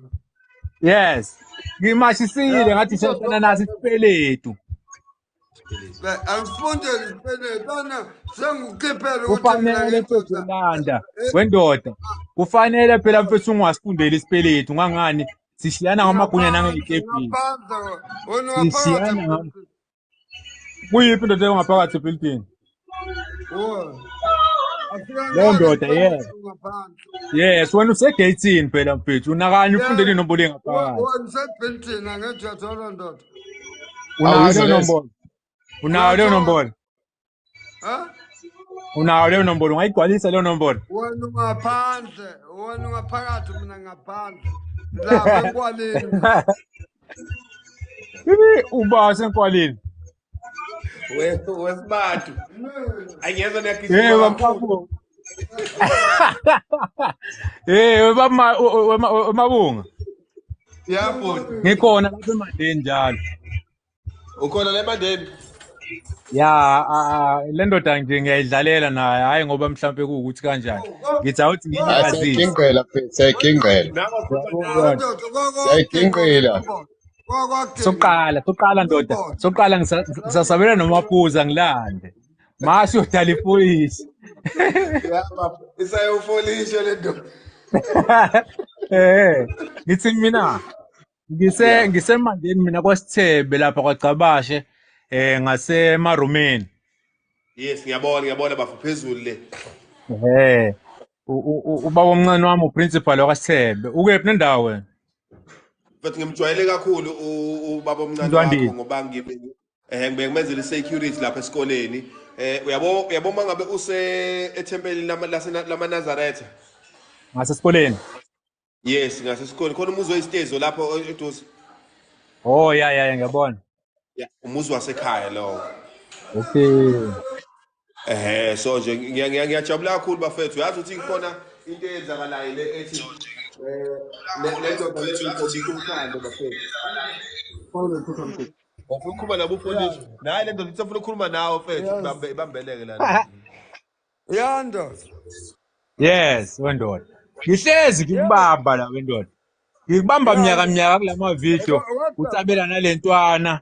Yes. Ngimashisile ngathi shayisana naso isipeletu. Angifundele isipeletu bana sengikukhiphela ukuthi mina Kufanele mfethu ngindoda. landa wendoda. Kufanele phela mfethu ungasifundeli isipeletu ngangani sishiyana ngamagunya Ngaphandle, nangey'tebhisi. ngaphandle, wena ungaphakathi Sishiyana ngam ebhokisini. Kuyiphi indoda engaphakathi ebhilidini? Wo. Leyo Asikanaki ndoda yes. isipeletu ngaphandle. Yes, wena usegeyithini phela mfethu. Unakanye ufundele Yes. inombolo engaphakathi. Wena usebhilidini angithi uyathola ndoda. Unayo Awuyizwa leyo lezo. nombolo. Unayo leyo Uyathola. nombolo. Ha? Unayo leyo nombolo. Ungayigcwalisa leyo nombolo. Wena ungaphandle, wena ungaphakathi mina ngaphandle. Lapha enkwalini mina. Ibi uba senkwalini. Wesibatu. Mina. Angiyezwa Hey niyagijima kakhulu. bamphaphu. Hey bama mabunga. Ya bhuti. Ngikhona lapha eMandeni njalo. Ukhona la eMandeni? Ya, le ndoda nje ngiyayidlalela naye, hayi ngoba mhlambe kuwukuthi kanjani. Ngithi awuthi Hayi nginyakazise. siyayigingqela mfethu, siyayigingqela. Nango khuluma Uyabo nawe. yona. Ndoda kwakwagingqa Siyayigingqela. lenombolo. Kwakwagingqa Soqala, soqala ndoda. inombolo. Soqala ngisasabela nomaphuza ngilande. Mashi udala ipolisi. Ya baba, isayofolisha le ndoda. Eh, ngithi mina ngise Ya. ngisemandeni mina kwaSithebe lapha kwaGcabashe ngaseMarumeni. Yes, ngiyabona, ngiyabona bafo phezulu le. Eh, ubaba omncane wami uprincipal wakwaSithebe. Ukephi nendawo wena? Mfethu ngimjwayele kakhulu ubaba omncane wakho Mzwandile. ngoba ngibe ngibe ngimenzela i-security lapha esikoleni. Uyabo uyabo mangabe use ethempelini lamaNazaretha. Ngasesikoleni. Yes, ngasesikoleni khona umuzi oyisitezo lapho eduze. Oh ya ya ya, ngiyabona. Yeah, umuzi wasekhaya lowo. Okay. So nje ngiyajabula kakhulu bafethu. Uyazi ukuthi khona into eyenzakalayo le ethi le ndoda le ikhombisa uthando bafethu. Ufuna ukukhuluma nabo ufolisha. Nayi le ndoda isafuna ukukhuluma nawe mfethu, Yes. ibambe ibambeleke lana. Ya ndoda. Yes, wendoda. Ngihlezi Yes. ngikubamba la wendoda. Ngikubamba Ya. mnyaka mnyaka kulama video Kodwa usabela nalentwana.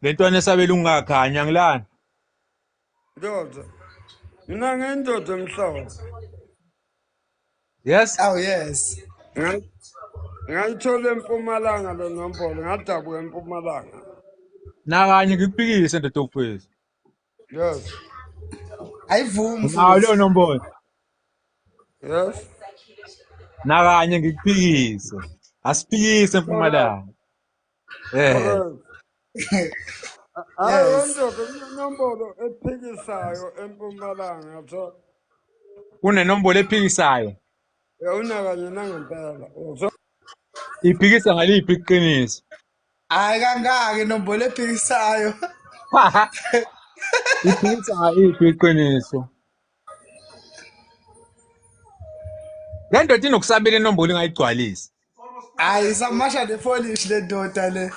Lentwana esabela ungakhanya ngilana. ndoda. Mina ngiyindoda emhlophe. Yes. Oh yes. Ngayithola eMpumalanga le nombolo, ngadabuka eMpumalanga. Nakanye ngikuphikise ndoda ofisi. Yes. Ayivumi Unayo leyo futhi. nombolo. Yes. Nakanye ngikuphikise. Asiphikise Correct. eMpumalanga. Eh. Correct. Hayi Yes. wendoda kunenombolo ephikisayo eMpumalanga yathola. Kunenombolo ephikisayo. Unakanye nangempela. Uyathola? Iphikisa ngaliphi iqiniso? Hayi kangaki inombolo ephikisayo. Iphikisa ngaliphi iqiniso? Le ndoda inokusabela inombolo ingayigcwalisi. Hayi samasha nepolish le ndoda le.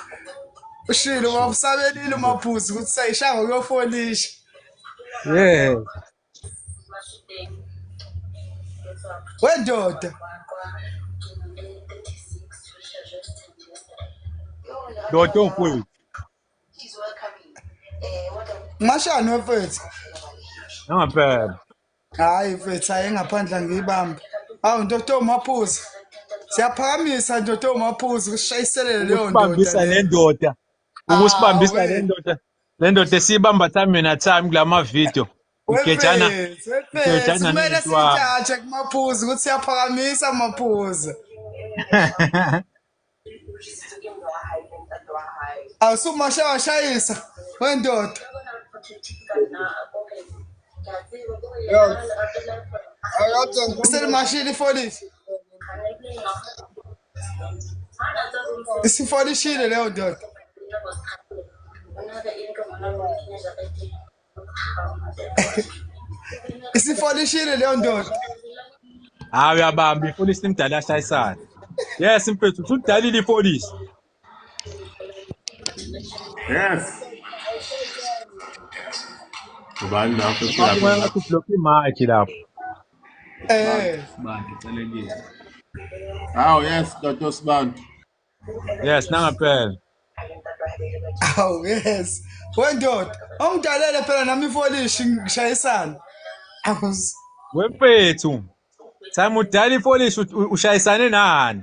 Ushilo wawusabelile umaphuzu ukuthi sayishaya ngokuyofolisha. Yes. Wendoda. Ndoda mfowethu. Mashani wemfethu. Nangempela. Hayi mfethu hayi ngaphandle angiyibambe. Hawu ndoda omaphuzu. Siyaphakamisa ndoda omaphuzu kushayiselele leyo ndoda Ukusibambisa le. le ndoda. Ukusibambisa le Awe. ndoda. Le ndoda esiyibamba time na time kulama video. Igejana Wemfethu, wemfethu igejana kumele nentwana. siyijaje kumaphuzu ukuthi siyaphakamisa amaphuzu. Awusumasha washayisa wendoda. Yes. Akade ngifuna Selimashile ifolisi. Isifolishile leyo ndoda. Isifolishile leyo ndoda. Hayi uyabamba ipolisi imdala yashayisana. Yes mfethu usudalile ipolisi. Yes. Ubani lapho Mabunga lapho? ngathi ublock imic lapho. Eh. Sibandi celekile. Hawu yes, Dr. Sibandi. Yes, nangaphela. Awu yes. Wendoda, ongidalele phela nami ifolishi ngishayisana. Awu. Wemfethu. Time udala ifolishi ushayisane nani?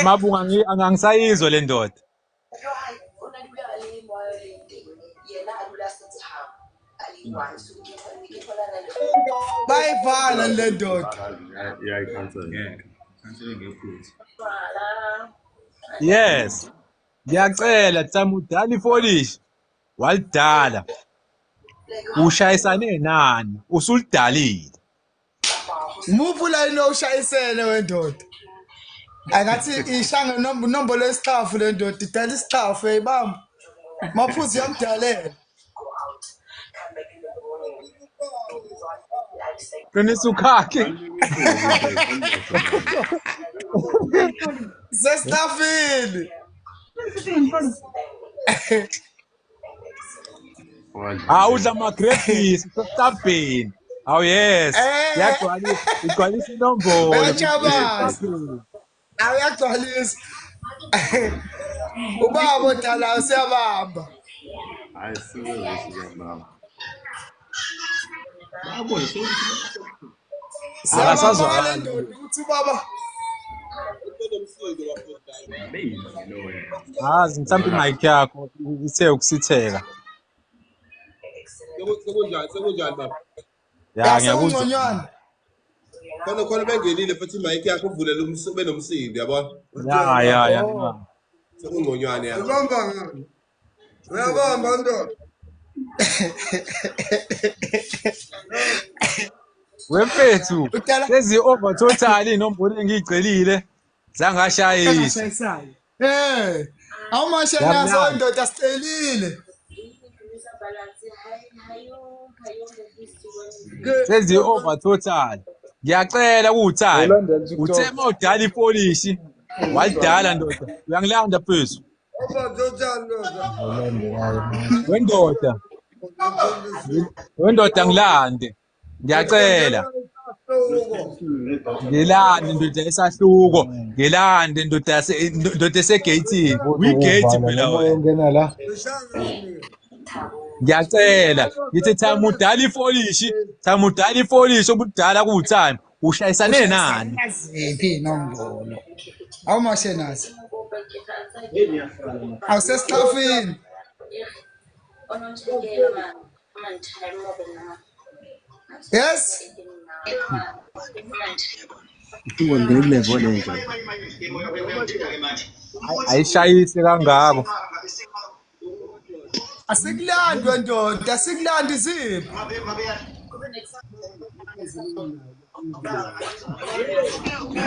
Mabunga angisayizwa le ndoda. Bayivala le ndoda. Iyayikhansela. Ngeke. Khansele ngephutha. Yes. Ngiyacela time udala ifolishi. Walidala. Ushayisane nani? Usulidalile. Muphi ulayini owushayisene wendoda? Angathi ishange nombolo yesixhafu le ndoda idala isixhafu uyayibamba. Maphuzu yamdalela. Qinisa ukhakhi. Sesitafini. Hawu udla ama-grapes usestabheni. Hawu yes. Eh. Yagcwalisa, igcwalisa inombolo. Uyajabaza. Awuyagcwalisa. Ubaba odalayo siyabamba. Hayi sebenzisa baba. Bayabona Siyabamba Akasazwakali. le ndoda ukuthi ubaba Hazi mhlawumbe imic yakho ithe ukusitheka. Sekunjani sekunjani baba? Ya ngiyakuzwa. sekungconywana. Khona khona bengenile futhi imic yakho uvulele benomsindo yabona? Ya ya ya. Sekungconywana ya. Ubamba ngani? Uyabamba ndoda. Wemfethu Udala sezi over total inombolo engiyicelile zangashayisa. engashayisayo. Eh. Awumashe naso Yamnandi. ndoda sicelile. Sezi over total. Ngiyacela kuwuthani. Ulandela TikTok. Uthe mawudala ipolishi walidala ndoda. Uyangilanda phezu. Oba total ndoda. Wendoda, wendoda ngilande. Ngiyacela. Ngilande ndoda esahluko. Ngilande ndoda ndoda esegeyithini. Uyigate Uvala phela noma wena. uyongena la. Ngiyacela. Ngithi time udala ifolishi, time udala ifolishi obudala kuwuthime. Ushayisane nani? Ushayisana ziphi inombolo? Awumashe naso. Awusesitafini. Yes. Ayishayise kangako. Asikulandwe ndoda, asikulandi ziphi.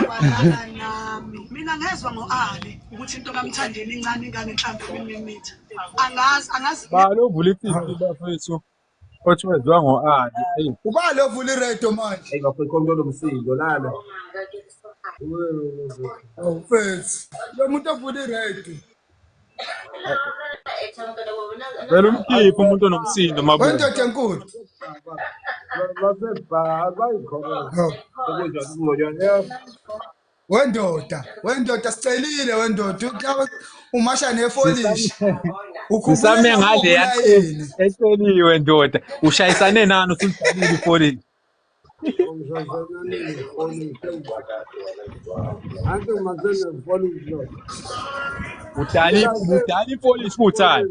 Walala nami mina ngezwa ngo-Ali ukuthi into kaMthandeni incane ingane mhlawumbe imimimitha angazi angazi Balo uvula i-TV bafethu. Othi wezwa ngo-Ali. Eyi, Ubani lo vula iradio manje? Hey bafethu khona onomsindo lana. Awufethu. Lo muntu ovula iradio. Vele umkhiphe umuntu onomsindo Mabunga. Wendoda enkulu. Basebha bayikhona. Hawu. Sekunjani kungconywana? Wendoda, wendoda sicelile wendoda umasha nefolishi. Ukhuphule Sisame ngale ulayini. eceliwe ndoda. Ushayisane nani usudalile ipolishi. Anti masene polish. Udala udala ipolishi kuwuthani.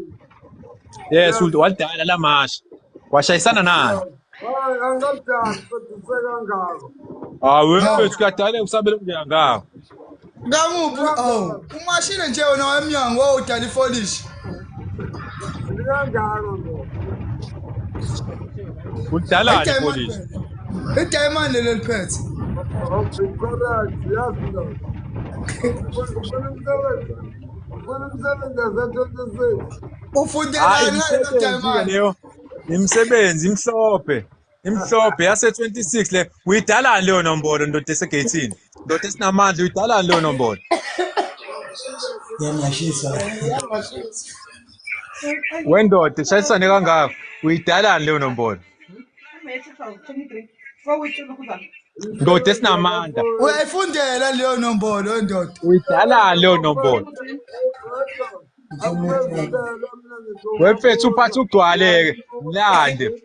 Yes, walidala lamasha. Washayisana nani? Hayi angadali futhi sekangako. Hawu wemfethu kuyadala usabele kungeyangako. Ngamuphi? Oh, umashile nje wena wemnyango wawudala ifolishi. Likangako ndoda. Udalani ipolishi? Idiamond leli liphethe. Oh, correct. Yes ndoda. Ufuna umsebenzi. Ufuna umsebenzi ase-26. Hayi Ufundelani ngalelo imisebenzi ke diamond? leyo. Imisebenzi imhlophe. Imhlophe yase 26 le. Uyidalani leyo nombolo ndoda esegeyithini? Ndoda esinamandla uyidalani leyo nombolo? Wendoda ishayisane kangaka uyidalani leyo nombolo? Ndoda esinamandla. Uyayifundela leyo nombolo wendoda. Uyidalani leyo nombolo? Wemfethu uphathe ugcwale-ke ngilande.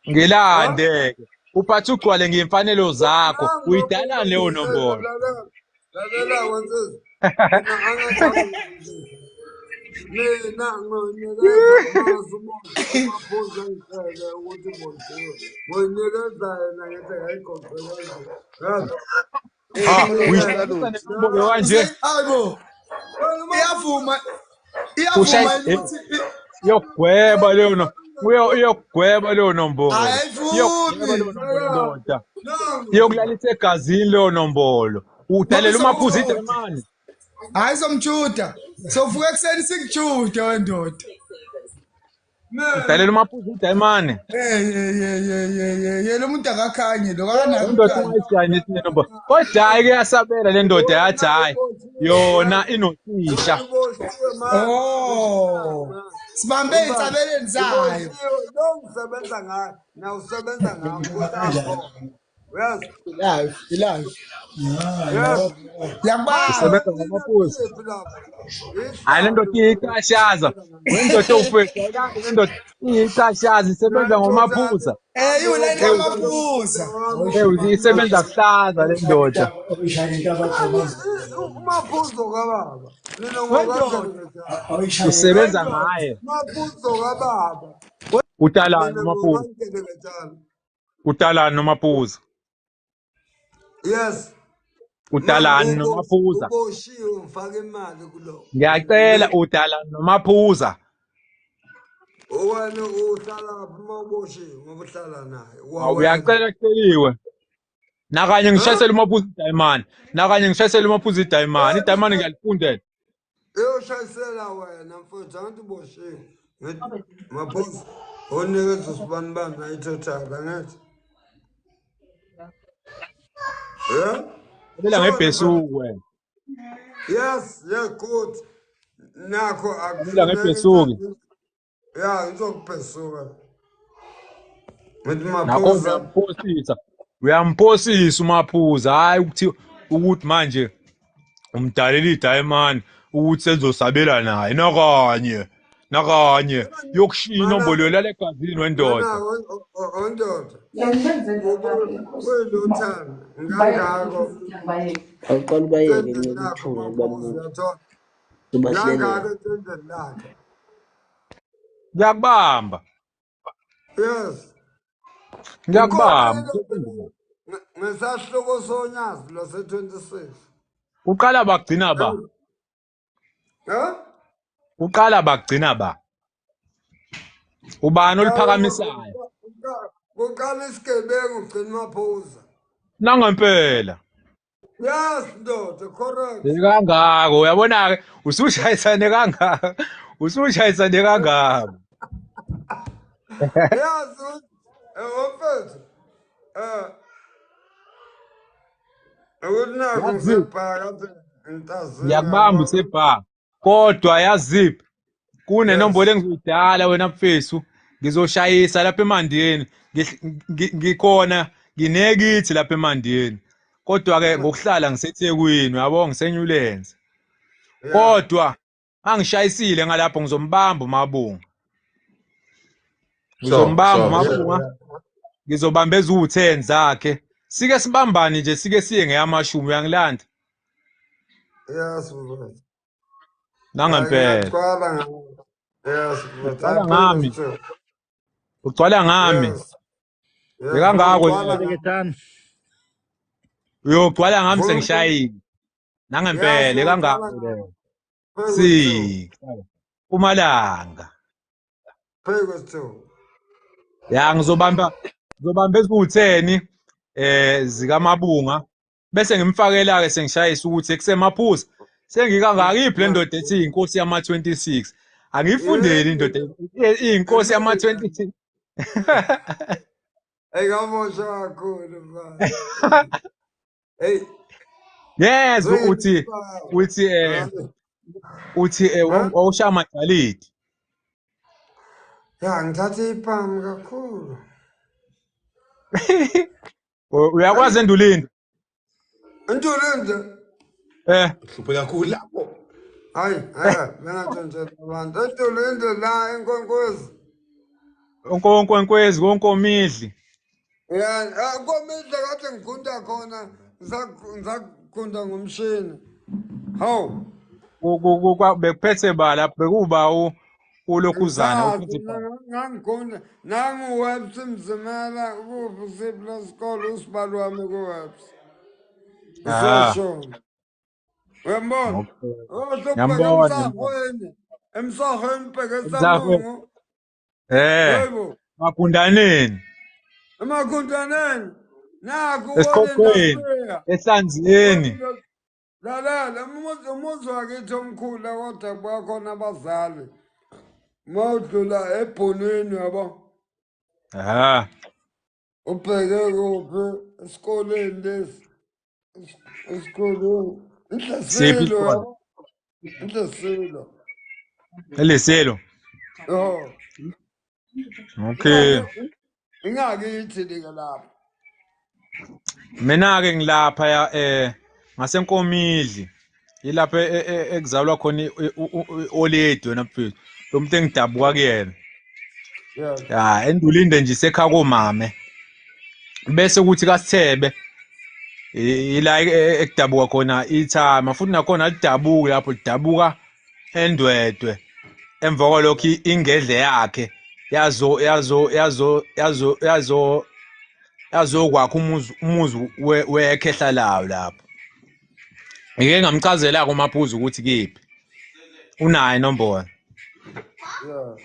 Ngilande-ke. Uphathe ugcwale ngey'mfanelo zakho. Uyidalani leyo nombolo? Lalela wensizwa. Mina angathi mina ngonikeza mase umaphuza ngicele ukuthi bondiwe. Ngonikeza yena ngithi ngayigoqe kanje. Ha, uyishayisa nenombolo kanje. Hayibo. Iyavuma. Iyavuma ukuthi Iyokugweba leyo no. Iyokugweba leyo nombolo. Iyokugweba leyo Ayivumi. nombolo ndoda. Iyokulalisa egazini leyo nombolo. Udalela umaphuza idayimani. Hayi somjuda. Sovuka ekuseni sikujude wendoda. Udalela umaphuza idayimani. Hey hey hey hey hey hey lo muntu akakhanyi lo akanako. Indoda ungayijayini ethi nenombolo. Kodwa hhayi ke yasabela le ndoda yathi hhayi yona inothisha. Oh. Sibambe insabeleni zayo. Lo ngisebenza ngayo, na usebenza ngami ukuthi akhona. Uyazi? Live, live. Yes. Yakubamba. Isebenza ngamaphuzu. Hayi le ndoda iyiqashaza. Wendoda ewufethu ayikazi le ndoda iyiqashaza isebenza ngomaphuza. Eh iwulayini kamaphuza. Ewu isebenza kuhlaza le ndoda. Umaphuzo kababa. Mina Wendoda. Usebenza ngaye. Umaphuzo kababa. Utalani Mina umaphuza. ngokankeleketshana. Utalani nomaphuza. Yes. Utalani nomaphuza. Uboshiwe ngifaka imali kulo. Ngiyacela udalani nomaphuza. Wena uhlala lapha uma uboshiwe ngoba uhlala naye. Awu uyacela kuceliwe. Nakanye ngishayisele umaphuza idayimani. Nakanye ngishayisele umaphuza idayimani. Idayimani ngiyalifundela. Uyoshayisela wena mfowethu angithi uboshiwe. Ngithi maphuza onikeza usibanibani ayithothaka angithi. Yeah? Phela ngebhesuku wena. Yes, yes, good. Nakho Phela akufuneki ngebhesuku. Ya, ngizokubhesuka. Ngithi Nakho maphuza uyamphosisa. Uyamphosisa umaphuza. Hayi ukuthi manje umdalela idayimani ukuthi sezosabela naye nakanye. Nakanye yokushiya inombolo yolala egazini wendoda. Mana ondoda. Kweluthando ngangako. Awuqala ubayeke Tendeni ncela lakho uthunga maphuza babuke uyathola. uzobahlekela. Ngangako etendeni lakhe. Ngiyakubamba. Yes. Ngiyakubamba. Ngesahluko sonyazi lwase-26. Uqala bagcina ba. Eh? Uqala bagcina ba. Ubani oliphakamisayo? Kuqala isigebengu ugcina maphuza. Nangempela. Yes, ndoda, correct. Kangako uyabona ke usushayisane kangaka. Usushayisane kangaka. Yes, mfethu. Ukuthi nakho Yazi. ngisebhaka kade ngintazini. Ngiyakubamba usebha. Kodwa yaziphi kunenombolo engizoyidala wena mfethu ngizoshayisa lapha emandeni ngikhona nginekithi lapha emandeni kodwa ke ngokuhlala ngiseThekwini uyabo ngiseNewlands kodwa angishayisile ngalapho ngizombamba uMabunga ngizombamba uMabunga ngizobamba eziwu-10 zakhe sike sibambane nje sike siye ngeyamashumi uyangilanda Yes, mfethu. nangempela Ngiyagcwala ngami. Yes, mfethu. Ugcwala ngami. Ugcwala ngami. Yes. Yes, Bekangako ngigcwala nje. ngami. Uyogcwala ngami Vuma. sengishayile. Nangempela Yes, ekangako ngigcwala leyo. Phezu Si. Pumalanga. Phezu kwesithuba. Ya ngizobamba eziwu-10 zikaMabunga bese ngimfakela ke sengishayisa ukuthi ekusemaphuza sengikangaka iphi le ndoda ethi inkosi yama-26 angiyifundeli indoda iyinkosi yama-26 Hey, ngaboshwa kakhulu mfana. Hey. Yes, uthi uthi eh uthi wawushaya amagcalidi. Ya, ngithathe ipam kakhulu. Uyakwazi endulini? Entulinde. Eh. Hluphe kakhulu lapho. Hayi, hayi, bengatshontshela abantu. Entulinde la eNkwenkwezi. Onkonkwenkwezi konkomidli. Ya, komidle kade ngigunda khona, ngisagunda ngomshini. Hawu. Bekuphethe ba lapho bekuba ulokhuzana Ngisazi uphethe mina ngangigunda nangu Webs Mzimela kuphi siphi lesikole usibali wami kuWebs. Ah. Useshona. Uyambona? Okay. Ohle ubheke Ngiyambona. emsahweni. Emsahweni ubheke Emsahweni. esamungu. Eh. Yebo. Magundaneni. Emagundaneni. Nakhu Esiqoqweni. Ehlanzeni. Lalela umuzi wakithi omkhulu kodwa kwakhona abazali. Mawudlula ebhonweni yabo. Ah. Ubheke kuphi esikoleni lesi? Esikoleni. Siphi Inhlesilo isikole? yabo. Inhlesilo. Eliselo. Yo. Okay. Ingakithi like lapho. Mina ke ngilapha ya ngasenkomidli. Ilapha ekuzalwa khona oledi wena mfethu. Lo muntu engidabuka kuyena. Yeah. Ya, endulinde nje isekhaya komame. Bese kuthi kaSithebe ila ekudabuka khona ithama futhi nakhona lidabuki lapho lidabuka eNdwedwe. Emva kwalokho ingedle yakhe yazo yazo yazo yazo yazo yazokwakha umuzi wekhehla layo lapho. Ngike ngamchazela kuMaphuzu ukuthi kiphi. Unayo inombolo. Yeah.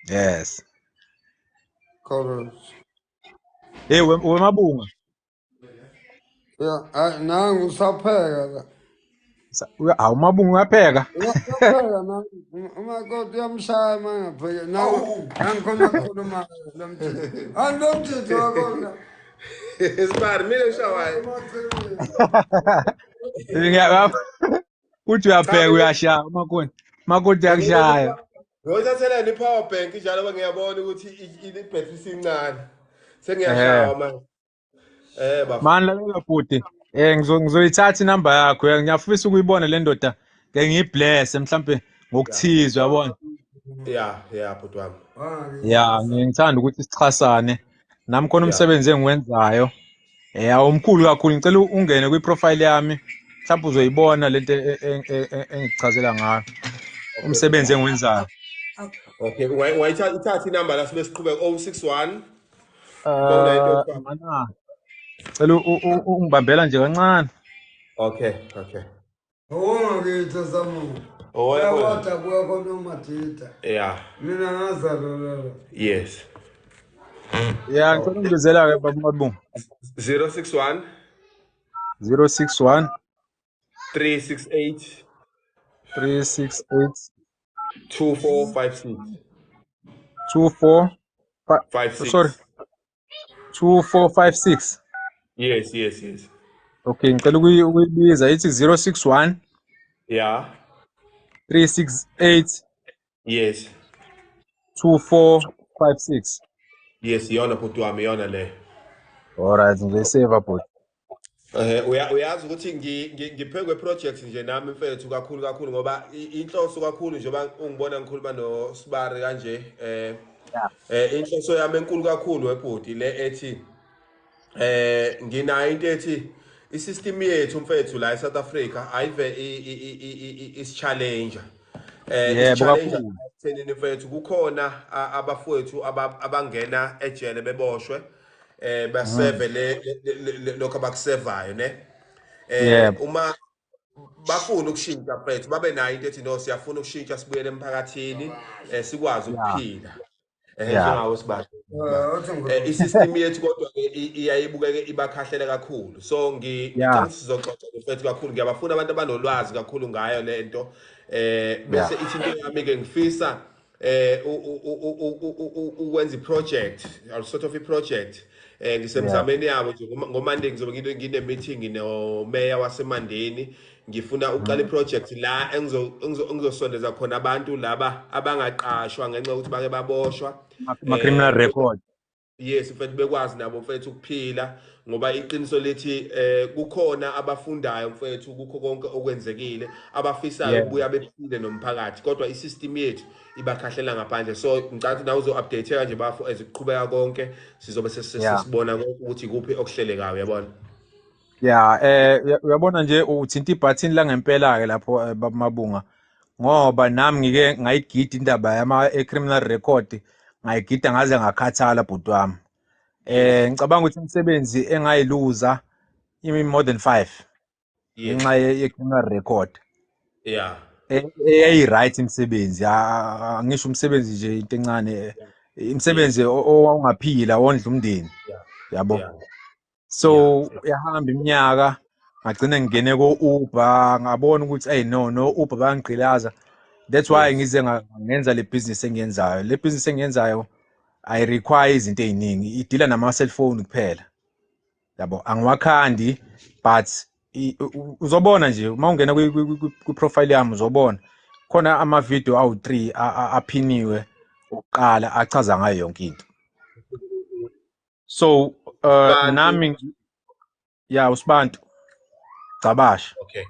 Yes. Correct. Hey wemabunga. Yeah, hayi nangu usapheka la. Hawu Mabunga uyapheka. Uyapheka nangu. Umakoti uyamshaya uma engapheki. Nangu nangikhona ukukhuluma lo mthetho. Hayi lo mthetho wakhona. Sibari mina ngishawayo. Uthi uyapheka uyashaya umakoti. Makoti uyakushaya. Ngiyothathela i-power bank njalo ngoba ngiyabona ukuthi ibhetri isincane. Sengiyashawa manje. Bafo. Mani lalela bhuti. Ngizoyithatha inamba yakho. Ngiyafisa ukuyibona le ndoda. Ngeke ngiyibless mhlambe ngokuthize uyabona. Yeah, bhuti wami. Ya, ngithanda ukuthi sixhasane. Nami khona umsebenzi engiwenzayo. Awumkhulu kakhulu. Ngicela ungene kwi-profile yami. Mhlawumbe uzoyibona lento engikuchazela ngayo. Umsebenzi engiwenzayo. Okay, ungayithatha inamba la sibe siqhubeka 061 Mana. Cela ungibambela nje kancane. Okay. Owongakithi samungu. Uyawadabuka khona uMadida. Yeah. Mina ngazalwa lapho. Yes. Yeah, ngicela ungibizela ke baba Mabunga. 061 061 368 368 2456. 24 56. Sorry. 2456. Yes. Okay, ngicela ukuyibiza ithi 061 Yeah. 368 Yes. 2456. Yes, iyona bhuti wami, iyona le. Alright, ngizoyisave bhuti. Uyazi ukuthi ngiphekwe project nje nami mfethu kakhulu kakhulu ngoba inhloso kakhulu njengoba ungibona ngikhuluma noSibari kanje inhloso yami enkulu kakhulu webhuti le ethi nginayo into ethi isystem yethu mfethu la eSouth Africa ayive is-challenge. Is-challenge ekuthenini mfethu kukhona abafowethu abangena ejele beboshwe baseve le lokho abakusevayo ne. Uma bafuna ukushintsha mfethu babe nayo into ethi no siyafuna ukushintsha sibuyele emphakathini sikwazi ukuphila. Njengawo Sibari. Isystem yethu kodwa ke iyayibukeke ibakhahlela kakhulu. So ngicela sizoxoxa mfethu kakhulu ngiyabafuna abantu abanolwazi kakhulu ngayo lento. Bese ithi into yami ke ngifisa ukwenza iproject, or sort of iproject. Ngisemzameni yabo nje ngoMonday ngizobe ngine meeting nomeya waseMandeni. Ngifuna uqala iproject la engizosondeza khona abantu laba abangaqashwa ngenxa yokuthi bake baboshwa. Ama criminal record. Yes, mfethu, bekwazi nabo mfethu ukuphila, ngoba iqiniso lithi kukhona abafundayo mfethu kukho konke okwenzekile, abafisayo ukubuya bephile nomphakathi, kodwa isystem yethu ibakhahlela ngaphandle. So ngicabanga ukuthi nawe uzo-update nje bafo as kuqhubeka konke, sizobe sesibona konke ukuthi ikuphi okuhlelekayo, uyabona. Yeah, uyabona nje uthinta ibhathini la ngempela ke lapho, Baba Mabunga, ngoba nami ngike ngayigida indaba yama criminal record, ngayigida ngaze ngakhathala bhuti wami. Ngicabanga ukuthi imisebenzi engayiluza imi more than 5 ngenxa ye criminal record. Eyayi right imisebenzi, angisho umsebenzi nje into encane, imisebenzi owawungaphila wondla umndeni, yabo. So yahamba iminyaka, ngagcina ngingene ko-Uber, ngabona ukuthi hey, no Uber bayangigqilaza. That's why ngize ngenza le business engiyenzayo. Le business engiyenzayo ayi require izinto eziningi, idila nama cellphone kuphela, yabo. Angiwakhandi, but uzobona nje uma ungena kwi profile yami, uzobona khona ama video awu3 aphiniwe ukuqala achaza ngayo yonke into. So Bantu. Nami ya uSibantu Cabasha. Okay,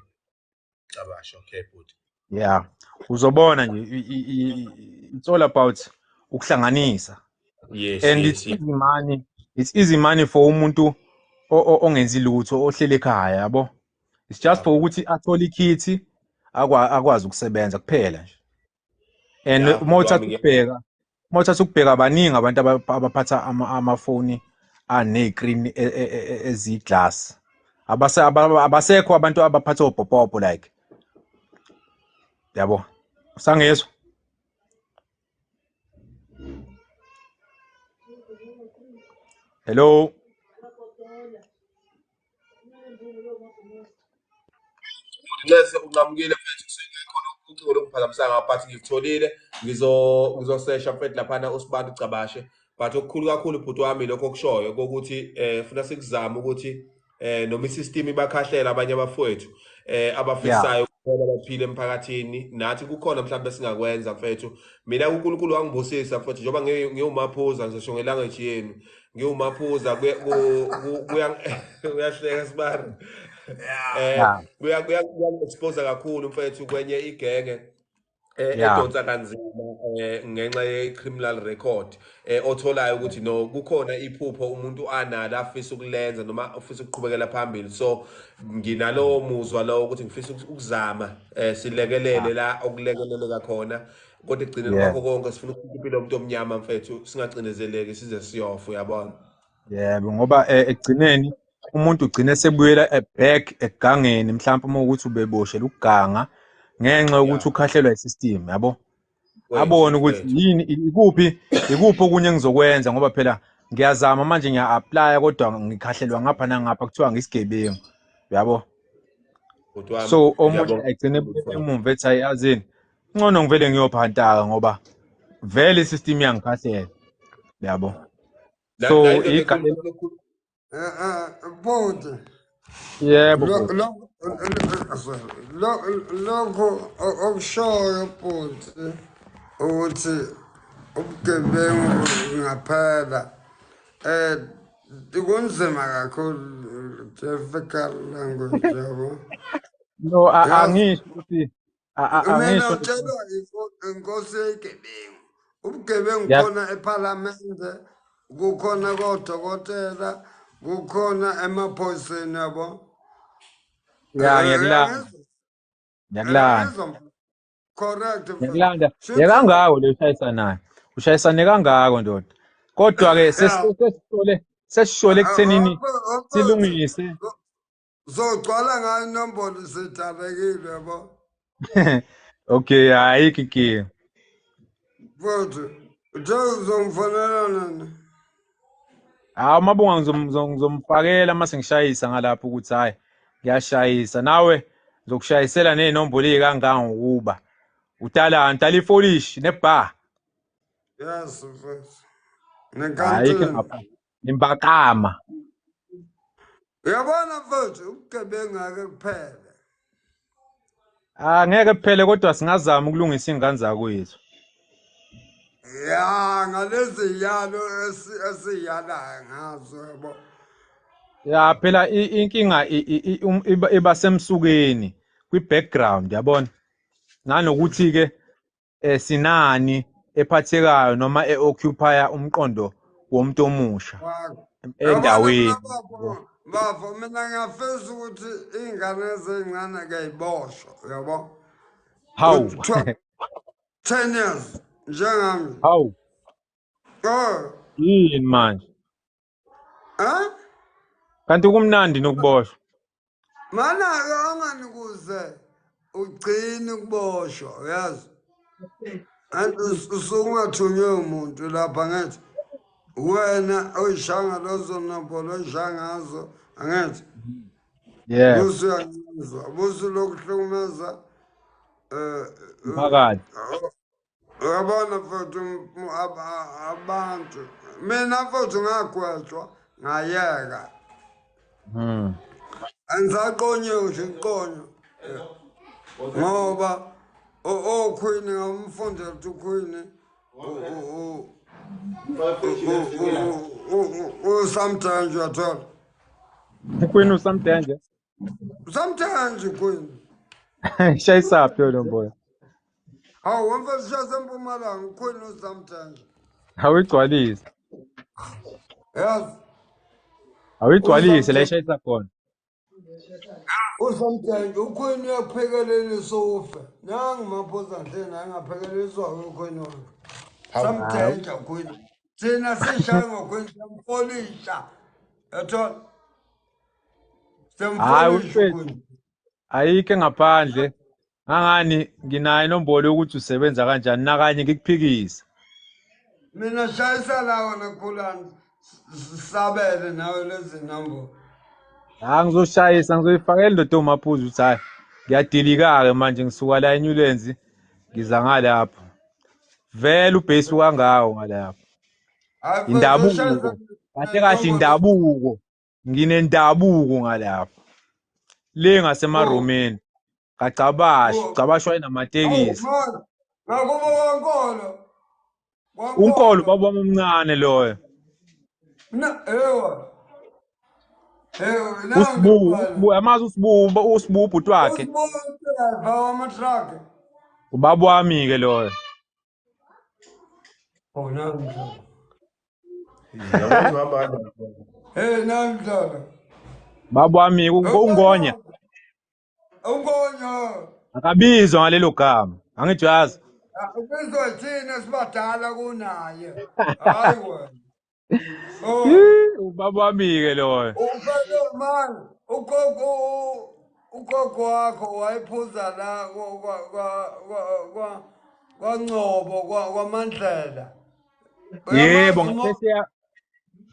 Cabasha, okay bhuti. Yeah, uzobona nje it's all about ukuhlanganisa. And it's easy money, it's easy money for umuntu ongenzi lutho, ohlele ekhaya, yabo. It's just for ukuthi athole ikhithi akwazi ukusebenza kuphela nje. And uma Bhuti uthatha wami. ukubheka, uma uthatha ukubheka, baningi abantu abaphatha amafoni aney'creen eziglass. Abasekho abantu abaphatha obhopopo like, yabo. Usangizwa? Hello? Nxese, unqamukile mfethu, khona ucingo lokuphazamisanga, but ngikutholile. Ngizosesha mfethu laphana uSibantu Cabashe. But okukhulu kakhulu bhuti wami, lokho okushoyo kokuthi funa sikuzame ukuthi noma isystem ibakhahlela abanye abafowethu abafisayo ukubona baphile emphakathini, nathi kukhona mhlawumbe singakwenza mfethu. Mina uNkulunkulu wangibusisa mfethu, njengoba ngiwumaphuza, ngizosho ngelanguage yenu, ngiwumaphuza, kuya uyahleka sibari, kuya expose kakhulu mfethu kwenye igenge edonsa kanzima ngenxa ye-criminal record, otholayo ukuthi no, kukhona iphupho umuntu analo afisa ukulenza noma ufisa ukuqhubekela phambili. So nginalowo muzwa lowo ukuthi ngifisa ukuzama silekelele la okulekeleleka khona, kodwa ekugcineni kwakho konke sifuna ukuphila impilo yomuntu omnyama mfethu, singacindezeleki size siyofa, uyabona. Yebo, ngoba ekugcineni umuntu ugcine sebuyela back ekugangeni, mhlawumbe uma ukuthi ubeboshela ukuganga ngenxa yokuthi ukhahlelwa isystem, yabo. Abone ukuthi yini, ikuphi ikuphi okunye engizokwenza, ngoba phela ngiyazama manje, ngiya-apply, kodwa ngikhahlelwa ngapha nangapha, kuthiwa ngisigebengu, yabo. Bhuti wami, So omunye ngiyabonga. agcine ebuyela emuva ethi, hayi, yazini, ngcono ngivele ngiyophantaka ngoba vele isystem iyangikhahlela, yabo. So La indoda igalelo Bhuti. Yebo, bhuti. Lokho okushoyo bhuti ukuthi ubugebengu ngaphela kunzima kakhulu, difficult language, yabo. No, Yazi angisho ukuthi mina angisho utshelwa inkosi yegebengu, ubugebengu khona ephalamende, kukhona kodokotela, kukhona emaphoyiseni, yabo. Ya, ngiyakulanda. Uyangizwa? Ngiyakulanda. Uyangizwa? Correct mfethu. Ngiyakulanda. Shuthi Yekangako le ushayisanayo, ushayisane kangako ndoda, kodwa-ke sesishole ekuthenini silungise. Zogcwala ngayo inombolo, sidalekile, yabo. Okay, ayikho inkinga. Mfethu, uthe uzongifonela nini? Hawu, Mabunga, ngizomfakela uma sengishayisa ngalapho ukuthi hhayi, ngiyashayisa, nawe ngizokushayisela ney'nombolo ey'kangangokuba udala ngidala ifolishi nebha. Yes mfethu. Ayikho Nenkantini. ngapha. Imbakama. Uyabona mfowethu, ubugebengu ake kuphele. Ah, ngeke kuphele kodwa singazama ukulungisa ingane zakwethu. Ya, ngalezi yalo esiyalayo ngazo yabo. Ya phela inkinga iba semsukeni kwi background yabona. Nanokuthi ke sinani ephathekayo noma e-occupy umqondo womuntu omusha endaweni. Bafo, mina ngiyafisa ukuthi iy'ngane ezincane kayiboshwa, uyabo? Hawu. 10 years njengami. Hawu. Oh. Yini manje? Eh? Kanti kumnandi nokuboshwa. Mana-ke anganikuze ugcine ukuboshwa, uyazi. And usuke ungathunywe umuntu lapha ngithi wena oyishanga lezo nombolo oyishaya ngazo angithi Yeah. busu uyangizwa busu lokuhlukumeza Mphakathi. Uyabona mfowethu, abantu mina mfowethu ngagwetshwa ngayeka. Angisaqonyiwe nje iqonyo ngoba okhwini ngamfundela ukuthi ukhwini usamthenje, uyathola? Ukhwini usamthenje? Usamthenje ukhwini. Shayisaphi yona mboya? Hawu, wemfethu, shayisa eMpumalanga ukhwini usamthenje. Awuyigcwalise. Yazi. Awuyigcwalise la ishayisa khona. Usamthenje ukhwini uyakuphekelelisa ufe. Nangu maphosa nje naye engaphekeliswa ukhwini wakhe. Samthenje ukhwini. Thina sishaya ngokhwini siyamfolisha. Yathola? Hayi Siyamfolisha mfethu. ukhwini. Ayikho ngaphandle. Angani nginayo inombolo yokuthi usebenza kanjani nakanye ngikuphikisa. Mina shayisa la wena Khulani, sabele nawe lezi nombolo. Ha, ngizoshayisa, ngizoyifakela indoda omaphuzu ukuthi hayi ngiyadilika-ke manje, ngisuka la eNewlands ngiza ngalapho. Vele ubhesi kangawo ngalapho. Hayi mfethu, Indabuko. ushayisa Kahle kahle indabuko. Nginendabuko ngalapho. Le ngasemaromeni. Kacabashi, Cabashi wayenamatekisi. Awu, ngakubo kwaNkolo. UNkolo baba wami omncane loyo. Na ewa. Ewa, nangu Usibu, mfana. uSibu, amazi uSibu, uSibu ubhuti wakhe. Usibu driver wama-truck. Ubaba wami ke loyo. Oh, nangu mdlalo. Yabona uhamba kanjani. Hey, nangu mdlalo. Baba wami uNgonya. Ungonya. Akabizwa ngalelo gama. Angithi uyazi. Ubizwa thina sibadala kunaye. Hayi wena. Oh. Ubaba wami ke loyo. Ufele man, ugogo ugogo wakho wayephuza la kwa kwaNgcobo kwaMandlela. Yebo, Uyamazi uMo- ngaphesheya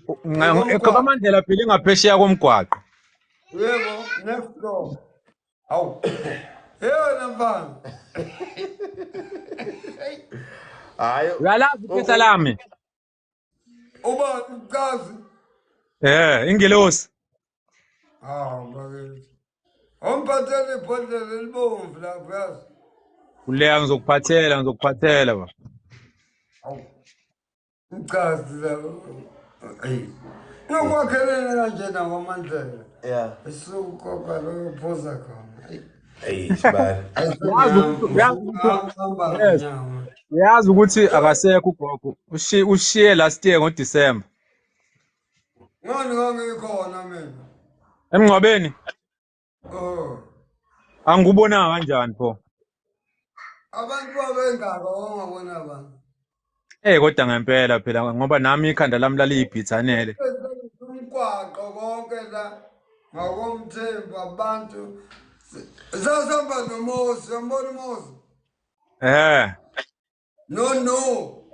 Komgwaqo. kwaMandlela phela ngaphesheya komgwaqo. Yebo, next door. Hawu. Yena mfana. Hayi. Uyalazi iphehla lami? Uba ucazi. Ingelosi. Hawu bakithi. Umphathele ibhodlela elibomvu lapho yazi. Kuleya ngizokuphathela, ngizokuphathela ba. Hawu. Ucazi lapho. Ayi. Nokwakhelene kanjena kwaMandlela. Yeah. Isukugoga lokuphuza khona. Ayi. Hey, sibali. Uyazi ukuthi yes. Uyazi ukuthi akasekho ugogo. Ushiye last year ngoDecember. Ngani ngangikhona mina. Emngcwabeni Oh. angikubonanga kanjani pho? Abantu babengaka wangabona abantu. Kodwa ngempela phela ngoba nami ikhanda lami laliyibhithanele. Umgwaqo konke la ngakomthembu abantu sasihamba noMosi, uyambona uMosi? No no.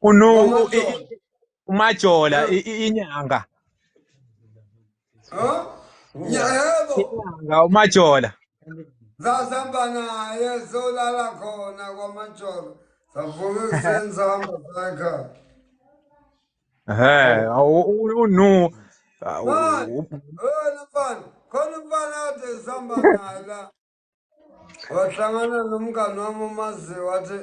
Unu Wamajola. uMajola inyanga. Ha? Yebo. Inyanga uMajola. Sasihamba naye solala khona kwaMajola. Savuka ekuseni sahamba saya ekhaya. Ehhe, unu Manje, wena mfana, khona umfana kade sihamba naye la. Wahlangana nomngani wami omaziyo wathi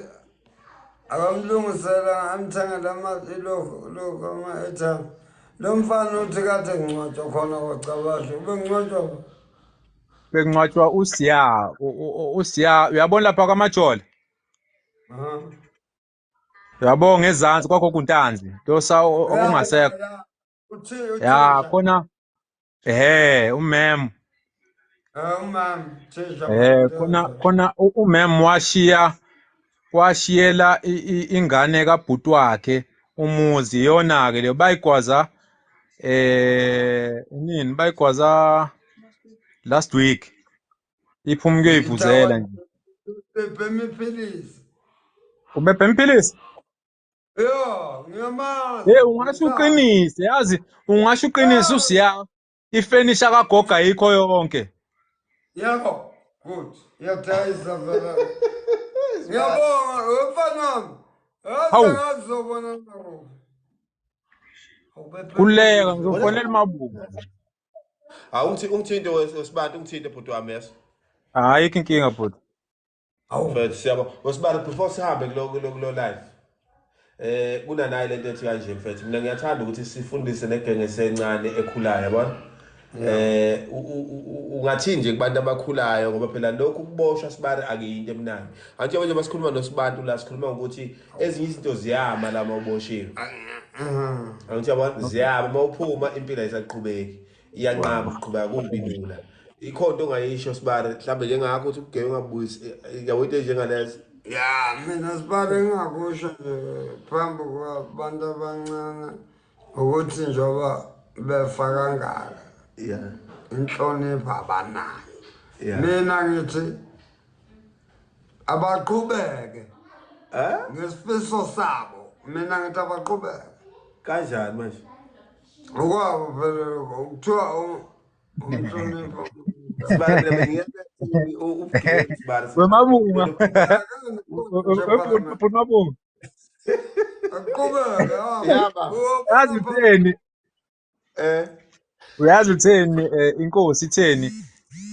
akamlungisela amthengele ilokhu lokhu ama-airtime. Lo mfana uthi kade ngcwatshwa khona kwaCabashe, ubengcwatshwa Bengcwatshwa uSiya, uSiya, uyabona lapha kwaMajole? Aha. Uyabona ngezansi kwakho kuNtanzi, lo sa ongasekho. Uthi Ya, uthisha. khona ehhe, umem. Umama, thisha. Khona umem washiya washiyela ingane kabhuti wakhe umuzi, iyona ke leyo bayigwaza nini, bayigwaza last week. Iphuma ukuyivuzela nje. Ubhema iphilisi. Ubebhema iphilisi? Yo, ngiyamazi. Hey, ungasho uqinise, yazi, ungasho uqinise uSiya. Ifenisha kagogo ayikho yonke. Yebo, good. Iyadayisa vele. Ngiyabonga, mfana wami. Hawu. Yazi ngazobona nakuphi. Kuleka ngizofonela uMabubu. Hawu, ungithinte wesibantu, ungithinte bhuti wami, yes. Ayikho inkinga bhuti. Mfethu siyabonga. Wesibali, before sihambe kulo live. Kunanayi lento ethi kanje mfethu. Mina ngiyathanda ukuthi sifundise negenge esencane ekhulayo, yabona? Ungathi nje kubantu abakhulayo, ngoba phela lokhu kuboshwa sibari akuyinto emnandi. Anti manje basikhuluma nosibantu la, sikhuluma ngokuthi ezinye izinto ziyama la mawuboshiwe. Angithi yabona, ziyama mawuphuma, impilo ayisaqhubeki. Iyanqaba ukuqhubeka, kubi lula. Ikhona into ongayisho sibari, mhlambe njengakho ukuthi ubugebengu ungabuyisi, yabo, into enjengalezo. Ya, mina sibari engingakusho nje phambi kwabantu abancane ukuthi njengoba befa kangaka, inhlonipho abanayo. Mina ngithi abaqhubeke ngesifiso sabo. Mina ngithi abaqhubeke. Kanjani manje? Okwabo phela lokho, kuthiwa umhlonipho. Sibari, mina bengiye ubugebengu sibari. Wemabunga. Bhuti Mabunga. Aqhubeke. Yaba. Yazi utheni? Uyazi utheni, inkosi itheni?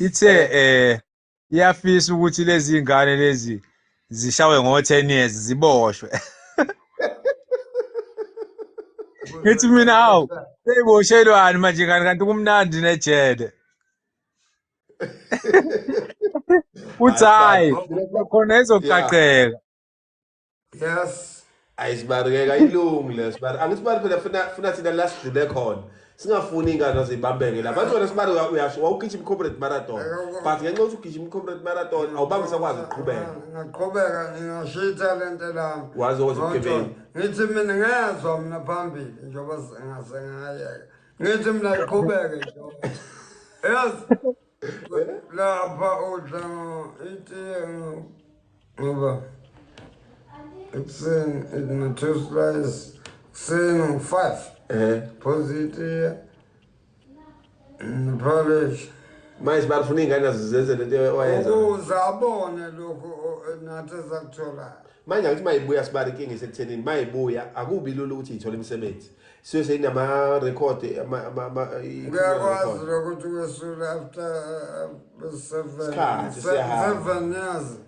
Ithe iyafisa ukuthi lezi ingane lezi zishawe ngo 10 years ziboshwe. Ngithi mina, hawu, seyiboshelwani manje ngani, kanti kumnandi nejele. Uthi hayi, khona izoqaqeka. Yes. Ayisibari ke, ayilungi le sibari. Angisibari phela, funa thina la sidlule khona. Singafuni ingane zibambeke lapha. Bathi wena sibari uyasho wawugijima i-Comrade Marathon. But ngenxa yokuthi ugijima i-Comrade Marathon awubange sakwazi ukuqhubeka. Ngaqhubeka ngingashiya ithalente lami. Waze waze ubugebengu. Ngithi mina ngezwa mina phambili njengoba ngase ngayeka. Ngithi mina iqhubeke nje. Yazi lapha udla itiye ngoba ekuseni no-two slice, ekuseni ngo-5 phuza itiye nephalishi. Manje sibari funa iy'ngane nazo zenze lento owayenza. Ukuze abone lokhu nathi esakutholayo. Manje angithi mayibuya sibari, inkinga isekuthenini mayibuya akubi lula ukuthi iy'thole imisebenzi. Suke seyinama-record Kuyakwazi lokuthi kwesula after seven Isikhathi siyahamba. 7 years.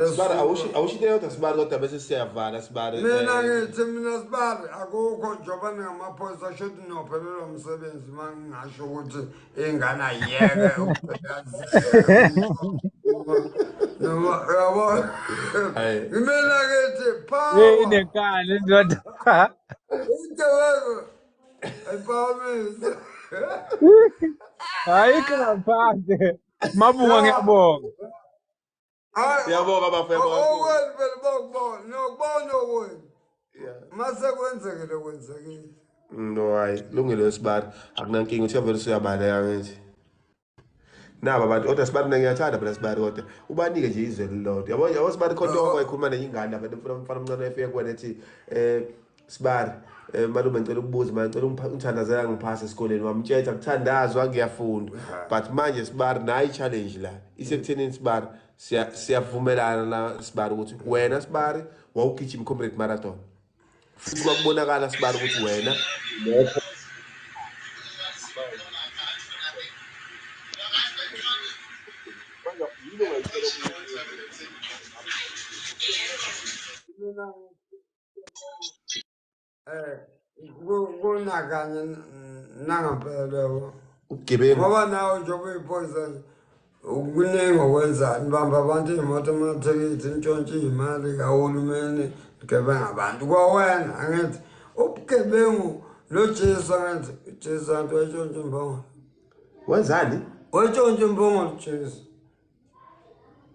Sibari, awusho into eyodwa sibari, kodwa bese siyavala sibari. Mina ngithi mina sibari akukho, njengoba ningamaphoyisa, sho ukuthi niyophelelwa umsebenzi uma ngingasho ukuthi ingane ayiyeke ukugqilazeka noma, yabo, mina ngithi Hey, power inenkani ndoda. Intokozo ayiphakamise. Ayikho ngaphandle. Mabunga, ngiyabonga. Siyabonga bafo, yabonga kakhulu. Okwenu phela bokubona nokubona okwenu mase kwenzekile, kwenzekile. No, hayi, lungile sibari, akunankinga, uthe vele usuyabaleka. Ngithi naba abantu, kodwa sibari mina ngiyathanda phela sibari, kodwa ubanike nje izwe elilodwa, yabo, yabo sibari, khona into wayikhuluma nenye ingane lapha, umfana omncane efika kuwena ethi, sibari, malume, ngicela ukubuza manje, ngicela ungithandazela ngiphase esikoleni. Wamtshela kuthandazwa, ngiyafunda. But manje sibari, nayi i-challenge la isekuthenini sibari, siyavumelana la sibari ukuthi wena sibari wawugijima i-Comrade Marathon. Futhi kwakubonakala sibari ukuthi wena lokho Kunakanye nangempela yabo. Ubugebengu. Ngoba nawe njengoba uyiphoyisa nje kuningi okwenzayo, nibamba abantu iy'moto, amathikithi, nitshontshe iy'mali kahulumeni, nigebenga abantu. Kwawena angithi ubugebengu noJesu, angithi uJesu angithi wayetshontsha imbongolo. Wenzani? Wayetshontsha imbongolo uJesu.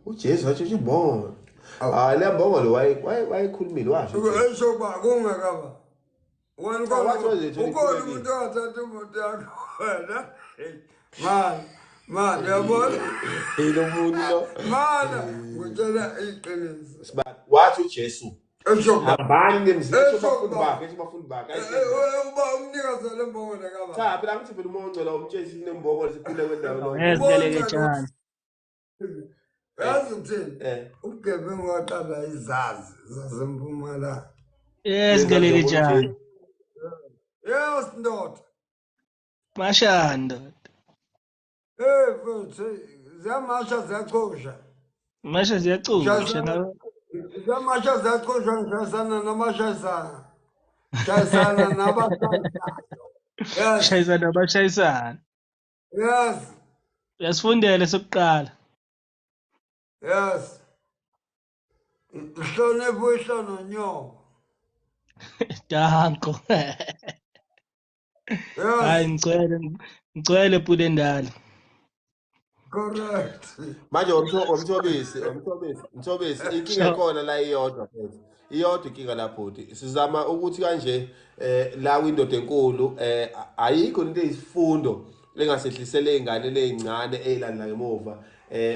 uJesu watshontsha imbongolo. Hayi le mbongolo wayekhulumile washo. Esho uba kungakaba. Wena ukhona umuntu ongathatha imoto yakho wena. Mani, mani uyabona? Lo muntu lo. Mani ngitshela iqiniso. Wathi uJesu hambani nemzini abafundi bakhe, esho abafundi bakhe. Uba umnikazi wale mbongolo kaba. Cha phela angithi phela uma ungcela umtshela sinembongolo sikhule kwendawo. Ezikeleketshana. Yazi uthini? Ubugebengu waqala izazi zasempumalanga. Ezikeleketshana. Yes ndoda. Masha ndoda. Eh futhi ziyamasha ziyachosha. Masha ziyacusha nawe. Ziyamasha ziyachosha ngishayisana namashayisana. Shayisana nabashayisana. Yes. Shayisana nabashayisana. Yes. Uyasifundela sokuqala. Yes. Ihlonipho ihlononyo. Danko. Hayi ngicwele pule ndala. Correct. Manje umthobisi inkinga ekhona la iyodwa mfethu. Iyodwa inkinga lapho uthi sizama ukuthi kanje la kwindoda enkulu ayikho into eyisifundo engasehlisele ingane lezincane ezilandela ngemuva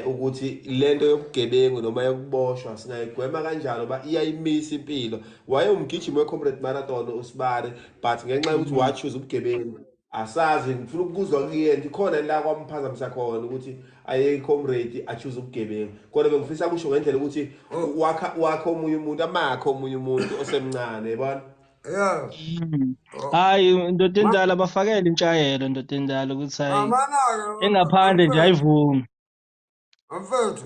ukuthi lento yobugebengu noma yokuboshwa singayigwema kanjani ngoba iyayimisa impilo. Wayewumgijimi we-Comrade Marathon uSibari, but ngenxa yokuthi wachoose ubugebengu asazi, ngifuna ukuzwa kuyena ikhona la kwamphazamisa khona ukuthi aye comrade achoose ubugebengu. Kodwa bengifisa kusho ngendlela ukuthi wakha omunye umuntu, amakhe omunye umuntu osemncane, yabona? Yeah. Hayi ndoda endala bafakele intshayelo ndoda endala ukuthi hayi engaphandle nje ayivumi. Mfethu,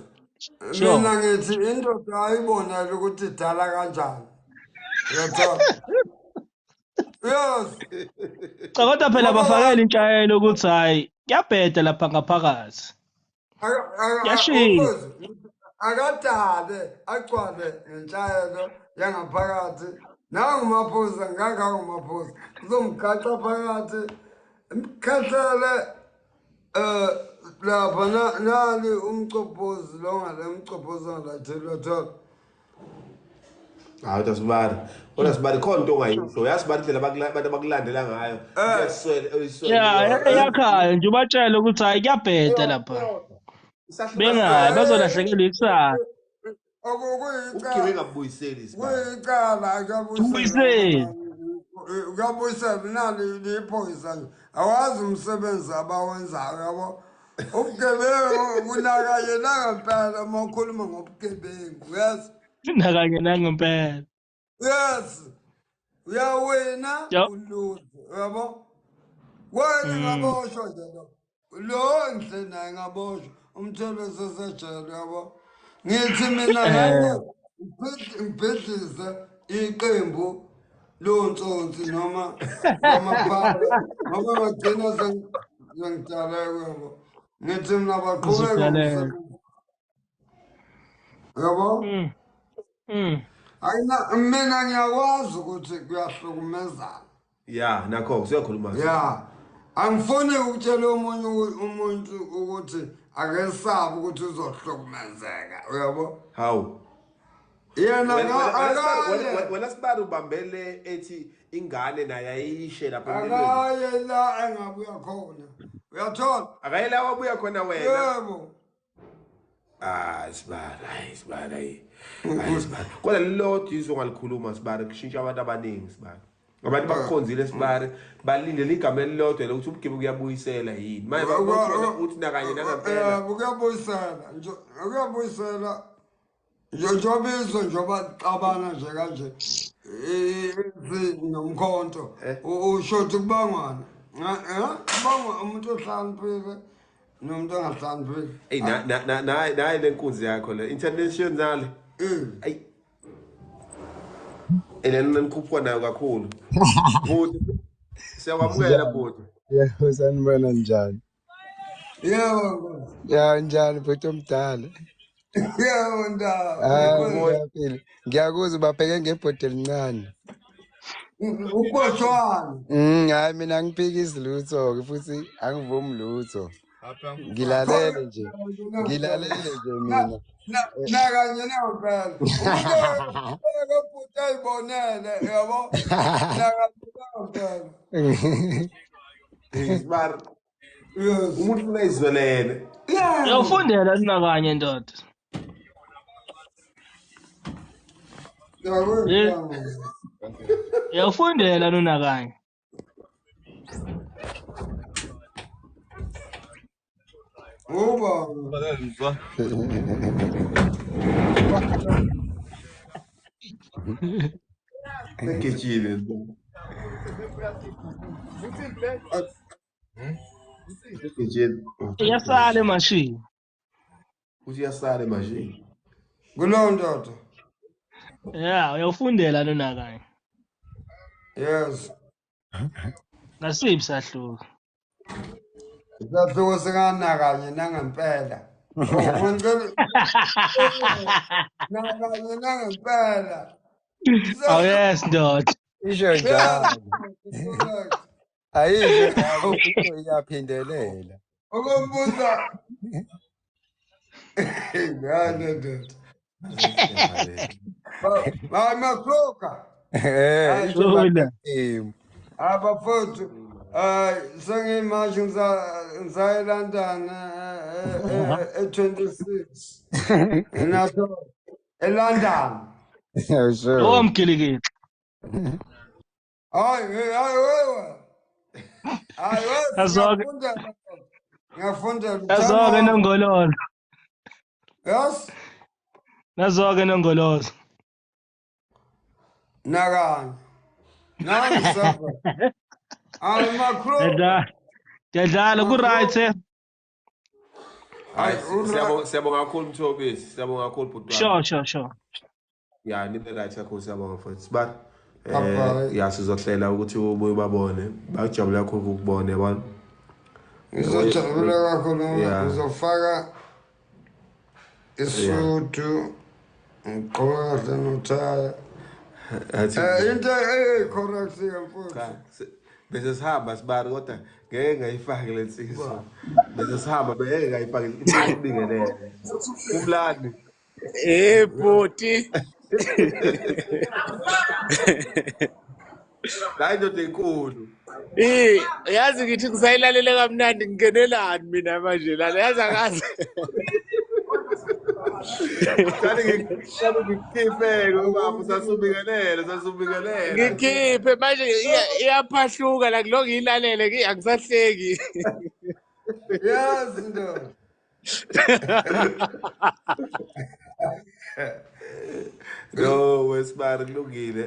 mina ngithi indoda ayibonele ukuthi idala kanjani. Uyathola? Yes. Cha kodwa phela bafakele intshayelo ukuthi hayi kuyabheda lapha ngaphakathi. Yashintsha. Akadale agcwale ngentshayelo yangaphakathi. Nangu Maphuza ngangangumaphuza. Uzomgaxa phakathi. Mkhahlele lapha nali umcophozi lo ngale umcophozi ongalathelwa thola. Hayi utasibari. Utasibari khona into ongayisho. Uyasibari indlela abantu abakulandela ngayo. Uyaswele. Yeah, eyakhayo nje ubatshele ukuthi hayi kuyabheda lapha. Bengayi bazolahlekelwa ikusasa. Ubugebengu abubuyiseli isibari. Kuyicala akubuyiseli. Kuyabuyisela nali liphoyisa nje. Awazi umsebenzi abawenzayo yabo. Ubugebengu kunakanye nangempela uma ukhuluma ngobugebengu, yes. Nakanye nangempela. Yes. Uyawina uluze, uyabo? Wena ngaboshwa nje lo. Lo nhle naye ngaboshwa, umthelo sesejele, uyabo? Ngithi mina ngeke ngibhidlize iqembu lontsonsi noma lamaphara ngoba bagcina sengidaleka, uyabo? Ngithi mina baqhubeke ngomsebenzi. Uyabo? Ayina mina ngiyakwazi ukuthi kuyahlukumezana. Yeah, nakho siyakhuluma. Yeah. Angifuni ukutshela omunye umuntu ukuthi akesabi ukuthi uzohlukumezeka, uyabo? Hawu. Yena wena Sibari ubambele ethi ingane naye ayishe lapha emlilweni. Akaye la engabuya khona. Uyathola? Akaye la wabuya khona wena. Yebo. Ah Sibari, hayi Sibari, hayi Sibari. Kodwa lilodwa izwi ongalikhuluma Sibari kushintsha abantu abaningi Sibari. Abantu bakukhonzile Sibari balindele igama elilodwa lokuthi ubugebengu kuyabuyisela yini. Manje bakutshela ukuthi nakanye nangempela. Kuyabuyisela nje, kuyabuyisela. Njengoba izwe njengoba xabana nje kanje. Nomkhonto usho ukuthi kubangwana kubangwa umuntu ohlakaniphile nomuntu ongahlakaniphile. Ey, nayi le nkunzi yakho le international. Ayi, elena nikhuphuka nayo kakhulu. Bhuti, siyakwamukela bhuti. Yebo, sanibona, njani? Yebo. Ya, njani bhuti omdala? Yebo, ndaba. Hayi, ngiyaphila. Ngiyakuzwa ubabheke ngebhodi elincane. Uboshwana. Hayi, mina angiphikisi lutho-ke futhi angivumi lutho. Ngilalele nje. Ngilalele nje mina. Nakanye nampela. Umuntu bhuti ayibonele, yabo. Nakanye nampela. Sibari. Umuntu ufuna izwelele. Uyawufundela sinakanye ndoda. Uyawufundela nonakanye. Uba. Segejile. Segejile. Iyasala emashini. Uthi iyasala emashini. Kulowo ndoda. Yeah, uyawufundela nonakanye. Yes. Ngasiphi sahluko? Isahluko sikanakanye nangempela. Nakanye nangempela. Oh yes, ndoda. Isho njalo. Ayisho njalo, into iyaphindelela. Ukumbuza. Ngane ndoda. Hayi makroka. Isho Hayi. Abafowethu, sengimanje ngisaya eLondon e-26. Naso eLondon. Sure. Lowo mgilikixi. Hayi hayi wewe. Hayi wewe. Azoke. Ngiyafundela. Nazoke nongolozo. Yes. Nazoke nongolozo. Nakanye. Nani safa. Hayi makro. Ngiyadlala ku right eh. Hayi, siyabonga, siyabonga kakhulu Mthobisi, siyabonga kakhulu bhuti wami. Sure, sure, sure. Ya, nibe right kakhulu, siyabonga futhi. Sibani. Ya, sizohlela ukuthi ubuye ubabone. Bajabula kakhulu ukukubona, yabona. Ngizojabula kakhulu, ngizofaka isudu, ngigqoke kahle nothaya. Into eyi-correct ke mfowethu. Bese sihamba sibari, kodwa ngeke ngayifaki le nsizwa. Bese sihamba, bengeke ngayifaki ibingelele. Umlandi. Eh bhuti. La indoda enkulu. Eh, yazi ngithi ngisayilalele kamnandi, ngingenelani mina manje lana, yazi angazi. Sale ngikukhiphe ubaba, sasubingelele, sasubingelele. Ngikhiphe manje, iyaphahluka la kuloko ngiyilalele, angisahleki. Yazi ndoda. No, wesibari kulungile.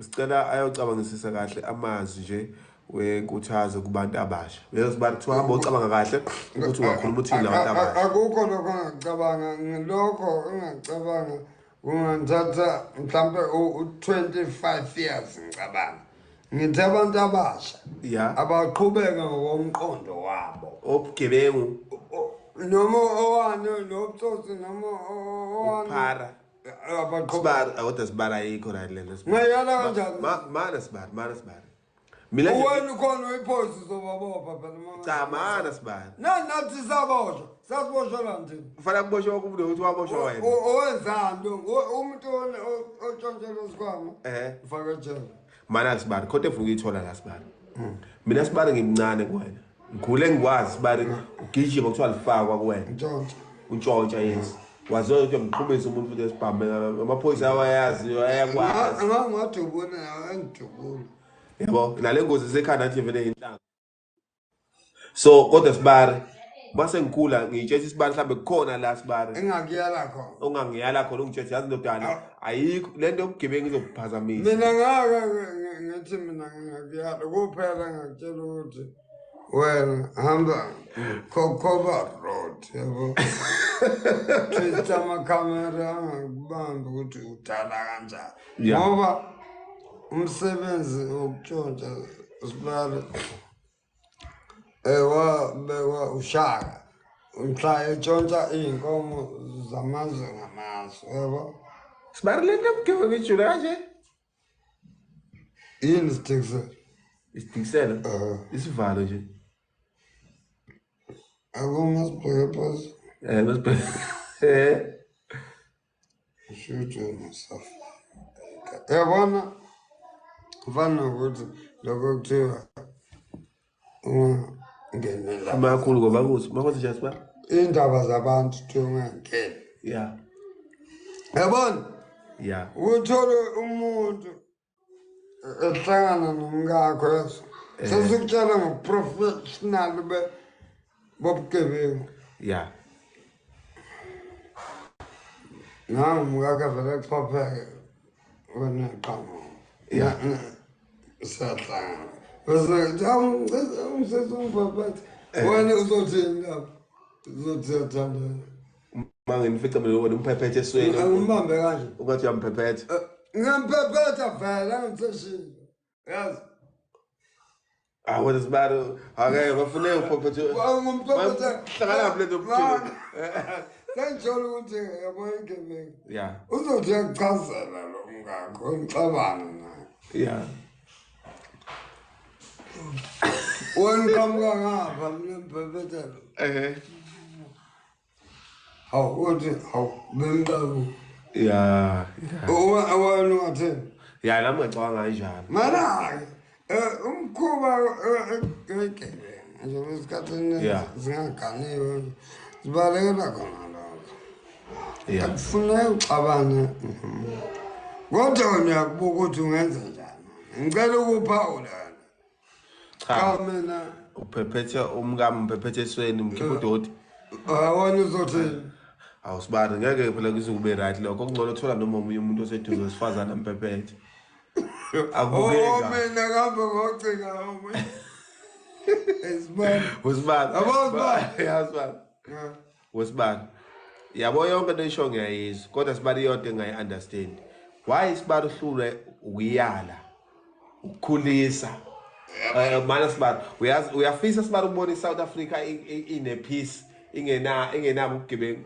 Sicela ayocabangisisa kahle amazwi nje wenkuthazo kubantu abasha. Leyo sibari kuthiwa hamba ucabanga kahle ukuthi ungakhuluma uthini nabantu abasha. Akukho lokho engingacabanga, ngilokho engingacabanga kungangithatha mhlampe u-25 years ngicabanga. Ngithi abantu abasha abaqhubeka ngokomqondo wabo. Obugebengu. Noma owani nobutsotsi noma owani. Uphara. Sibari, kodwa sibari ayikho right lento. Ngayala kanjani? Mana sibari, mana sibari. Mina wena ukhona uyiphoyisa uzobabopha phela. Cha, mana sibari. Nathi saboshwa. Sasiboshwa la nje. Kufanele kuboshwe wonke umuntu ukuthi waboshwa wena. Owenzani lo? Umuntu otshontshelwe isikhwama. Ufake ejele. Mana sibari, khona efuna ukuyithola la sibari. Mina sibari ngimncane kuwena. Ngikhule ngikwazi sibari ugijima kuthiwa lifakwa kuwena. Untshontsha. Untshontsha, yes. Waziwa ukuthi uyamqhubisa umuntu futhi esibhame amaphoyisa awayazi ayakwazi. Ngangadubula nawe ngidubula. Yabo, nale ngozi sekhanda nje vele inhlanga. So kodwa sibari Mase ngikhula ngiyitshela isibari mhlambe kukhona la sibari Engakuyala khona. Ongangiyala khona ungitshela yazi ndodana ayikho lento yobugebengu izokuphazamisa. Mina ngake ngithi mina ngingakuyala kuphela ngakutshela ukuthi wena hamba Kokoba Road yabo. Twist amakhamera angakubambi ukuthi udala kanjani. Ngoba umsebenzi wokutshontsha sibali wabekwa uShaka mhla etshontsha iy'nkomo zamazwe ngamazwe yabo. Sibari lento yobugebengu ijule kanje. Yini isidikiselo? Isidikiselo? Isivalo nje. Akuma sibheke phansi. Masibheke. Eh. Shoot myself. Yabona kufana nokuthi lokho kuthiwa ungangenela Makhulu ngoba kuthi makwazi nje sibari. Iy'ndaba zabantu kuthiwa ungangeni. Yabona uthole umuntu ehlangana nomkakho yazi. Sesikutshela ngokuprofessional bobugebengu. Nangu umkakho avele axhopheke wena qhamuka. Siyahlangana. Bese hawu ungiphaphapha. Wena uzothini lapho? Uzothi siyathandana. Uma nginifica mina wena umphephethe esweni. Angimbambe kanje. Ungathi uyamphephetha. Ngiyamphephethha vele angiseshilo. Yazi. Ah wena sibari ake bafune uphephethe. Ngumphephethe. Hlangana lapho lento yobugebengu. Sengijolo ukuthi yabo igebengu. Uzothi uyakuchazela lo mngakho ngixabane naye. Wena uqhamuka ngapha mina ngiphephethela. Hawu uthi hawu bemqabu. Wena ungathini? Ya nami ngicabanga kanjalo. Mana umkhuba wegebengu nje esikhathini zingaganiwe zibalekela khona lokho. Akufuneki uxabane nomuntu. Kodwa wena uyakubuka ukuthi ungenza njani. Ngicela ukuphawula wena. Cha. Mina Uphephethe umkami umphephethe esweni umkhipha udoti. Wena uzothini? Awu sibari ngeke phela kuze kube right lokho kungcono uthola noma omunye umuntu oseduze wesifazane amphephethe. Akubukeki. Oh mina kambe ngocinga omunye. Esibani. Usibani. Yabo sibani. Ya sibani. Usibani. Yabo yonke into esho ngiyayizwa kodwa sibari yodwa engayi understand. Why sibari uhlulwe ukuyala? Ukukhulisa. Mana sibari uyazi uyafisa sibari ukubona iSouth Africa ine peace ingenabo ubugebengu.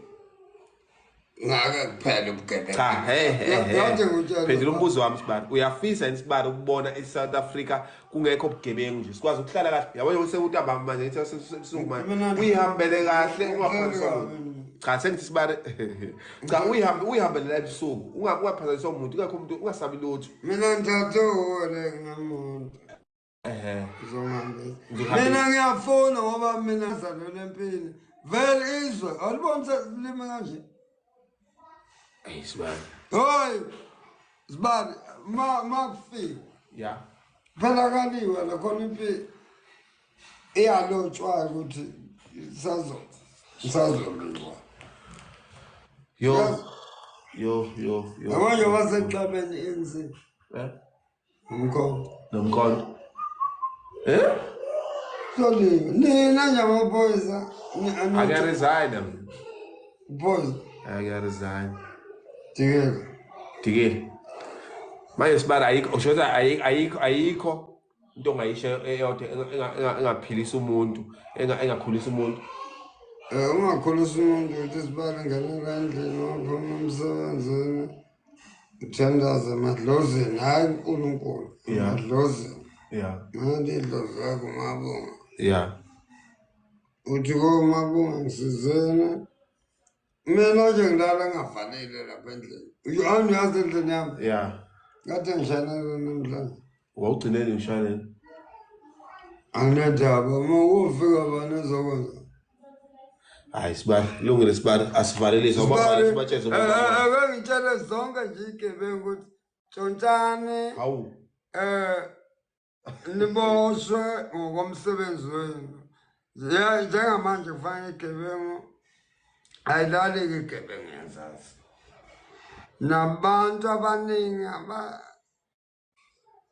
Ngake kuphela ubugebengu. Cha he he he. Yathi ngikutshela. Phendula umbuzo wami sibari. Uyafisa yini sibari ukubona iSouth Africa kungekho ubugebengu nje sikwazi ukuhlala kahle. Yabo nje sekuntambama manje ngithi sesuku manje. Uyihambele kahle ungaphazamiswa muntu. Cha sengithi sibari cha uyihambele la ebusuku ungaphazamiswa umuntu ungekho umuntu ungasabi lutho. Mina ngithathe uwele ngamuntu. Ngizohambisa. Mina ngiyafuna ngoba mina ngizalelwe empini. Vele izwe aliboni sesilime kanje. Hey sibari. Hoy sibari ma kufika. Phela kaliwe la khona impi iyalotshwa ukuthi isazoliwa. Yo yo yo yo. Yabo nje basexabeni ANC. Umkhonto. Nomkhonto. Soliwe. Nina nje amaphoyisa. Ake resign. Phoyisa. Ake resign. Dikela. Dikela. Manje sibara ayikho usho ayikho into ongayisho eyodwa engaphilisa umuntu engakhulisa umuntu. Ungakhulisa umuntu ukuthi sibale ngenela endlini waphuma emsebenzini. Uthandaze emadlozini hayi uNkulunkulu emadlozini. Manje idlozi lakho mabonga. Uthi komabonga ngisizeni. Mina nje ngilala ngafanele lapha endlini. Uyazi endlini yami? Kade ngishanele namhlanje. Wawugcineni ngishanele? Anginendaba, uma ufika bani ezokwenza. Hayi sibari, lungile sibari, asivalelise ngoba sibatsheze. Ake ngitshele zonke nje igebengu ukuthi tshontshane. Hawu. Niboshwe ngokomsebenzi wenu. Njengamanje kufanele igebengu ayilali-ke igebengu yazazi. Nabantu abaningi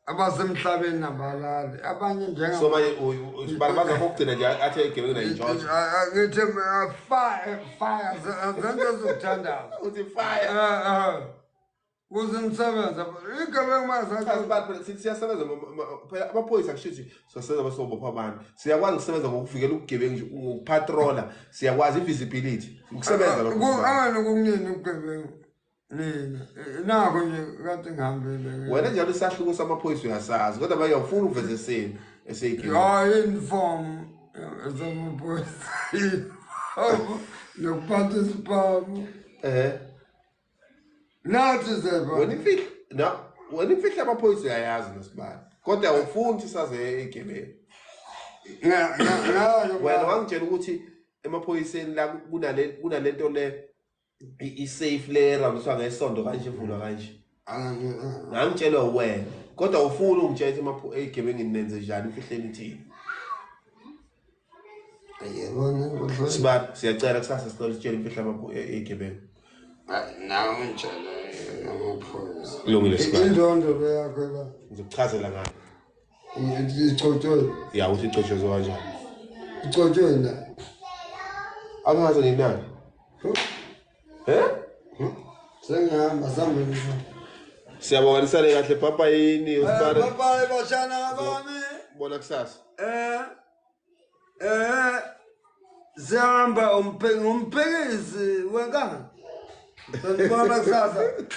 abasemhlabeni abalali abanye So manje sibani kokugcina nje athe igebengu nayintshontsho. Ngithi fire fire zento zokuthandaza. Uthi fire. Kuze nisebenze igebengu Cha, sibani phela sithi siyasebenza phela amaphoyisa kusho ukuthi siyasebenza basobopha abantu. Siyakwazi ukusebenza ngokuvikela ubugebengu nje ngokupatrola. Siyakwazi i-visibility. Ukusebenza lokho. Sibani. Angani kunini ubugebengu nina nakho nje kade ngihambile. Wena njalo isahluko samaphoyisa uyasazi kodwa manje awufuni ukuveza esenu eseyigebengu. Hayi, uniform zamaphoyisa nokuphatha isibhamu. Nathi zeba. Wena imfihlo na wena imfihlo yamaphoyisa uyayazi nosibani. Kodwa awufuni ukuthi saze igebengu. Wena wangitshela ukuthi emaphoyiseni la kunalento le i-safe le eramiswa ngesondo kanje ivulwa kanje. Ngangitshelwa wena. Kodwa ufuni ungitshela ukuthi eyigebengini nenze njani imfihleni ithini. Yebona. Sibani siyacela kusasa sicela usitshele imfihlo eyigebengu. Nawe ngitshela ngamaphoyisa. Kulungile sibani. Indondo le yakho la. Ngizokuchazela ngayo. Icotshwe. Ya ukuthi icotshozwe kanjani. Icotshwe na. Angazi nginani. Eh? Sengihamba sambe. Siyabonga nisale kahle papa yini usibani. Bye bye bashana bami. Bona kusasa. Sihamba umphekisi wenkani. Sanibona kusasa.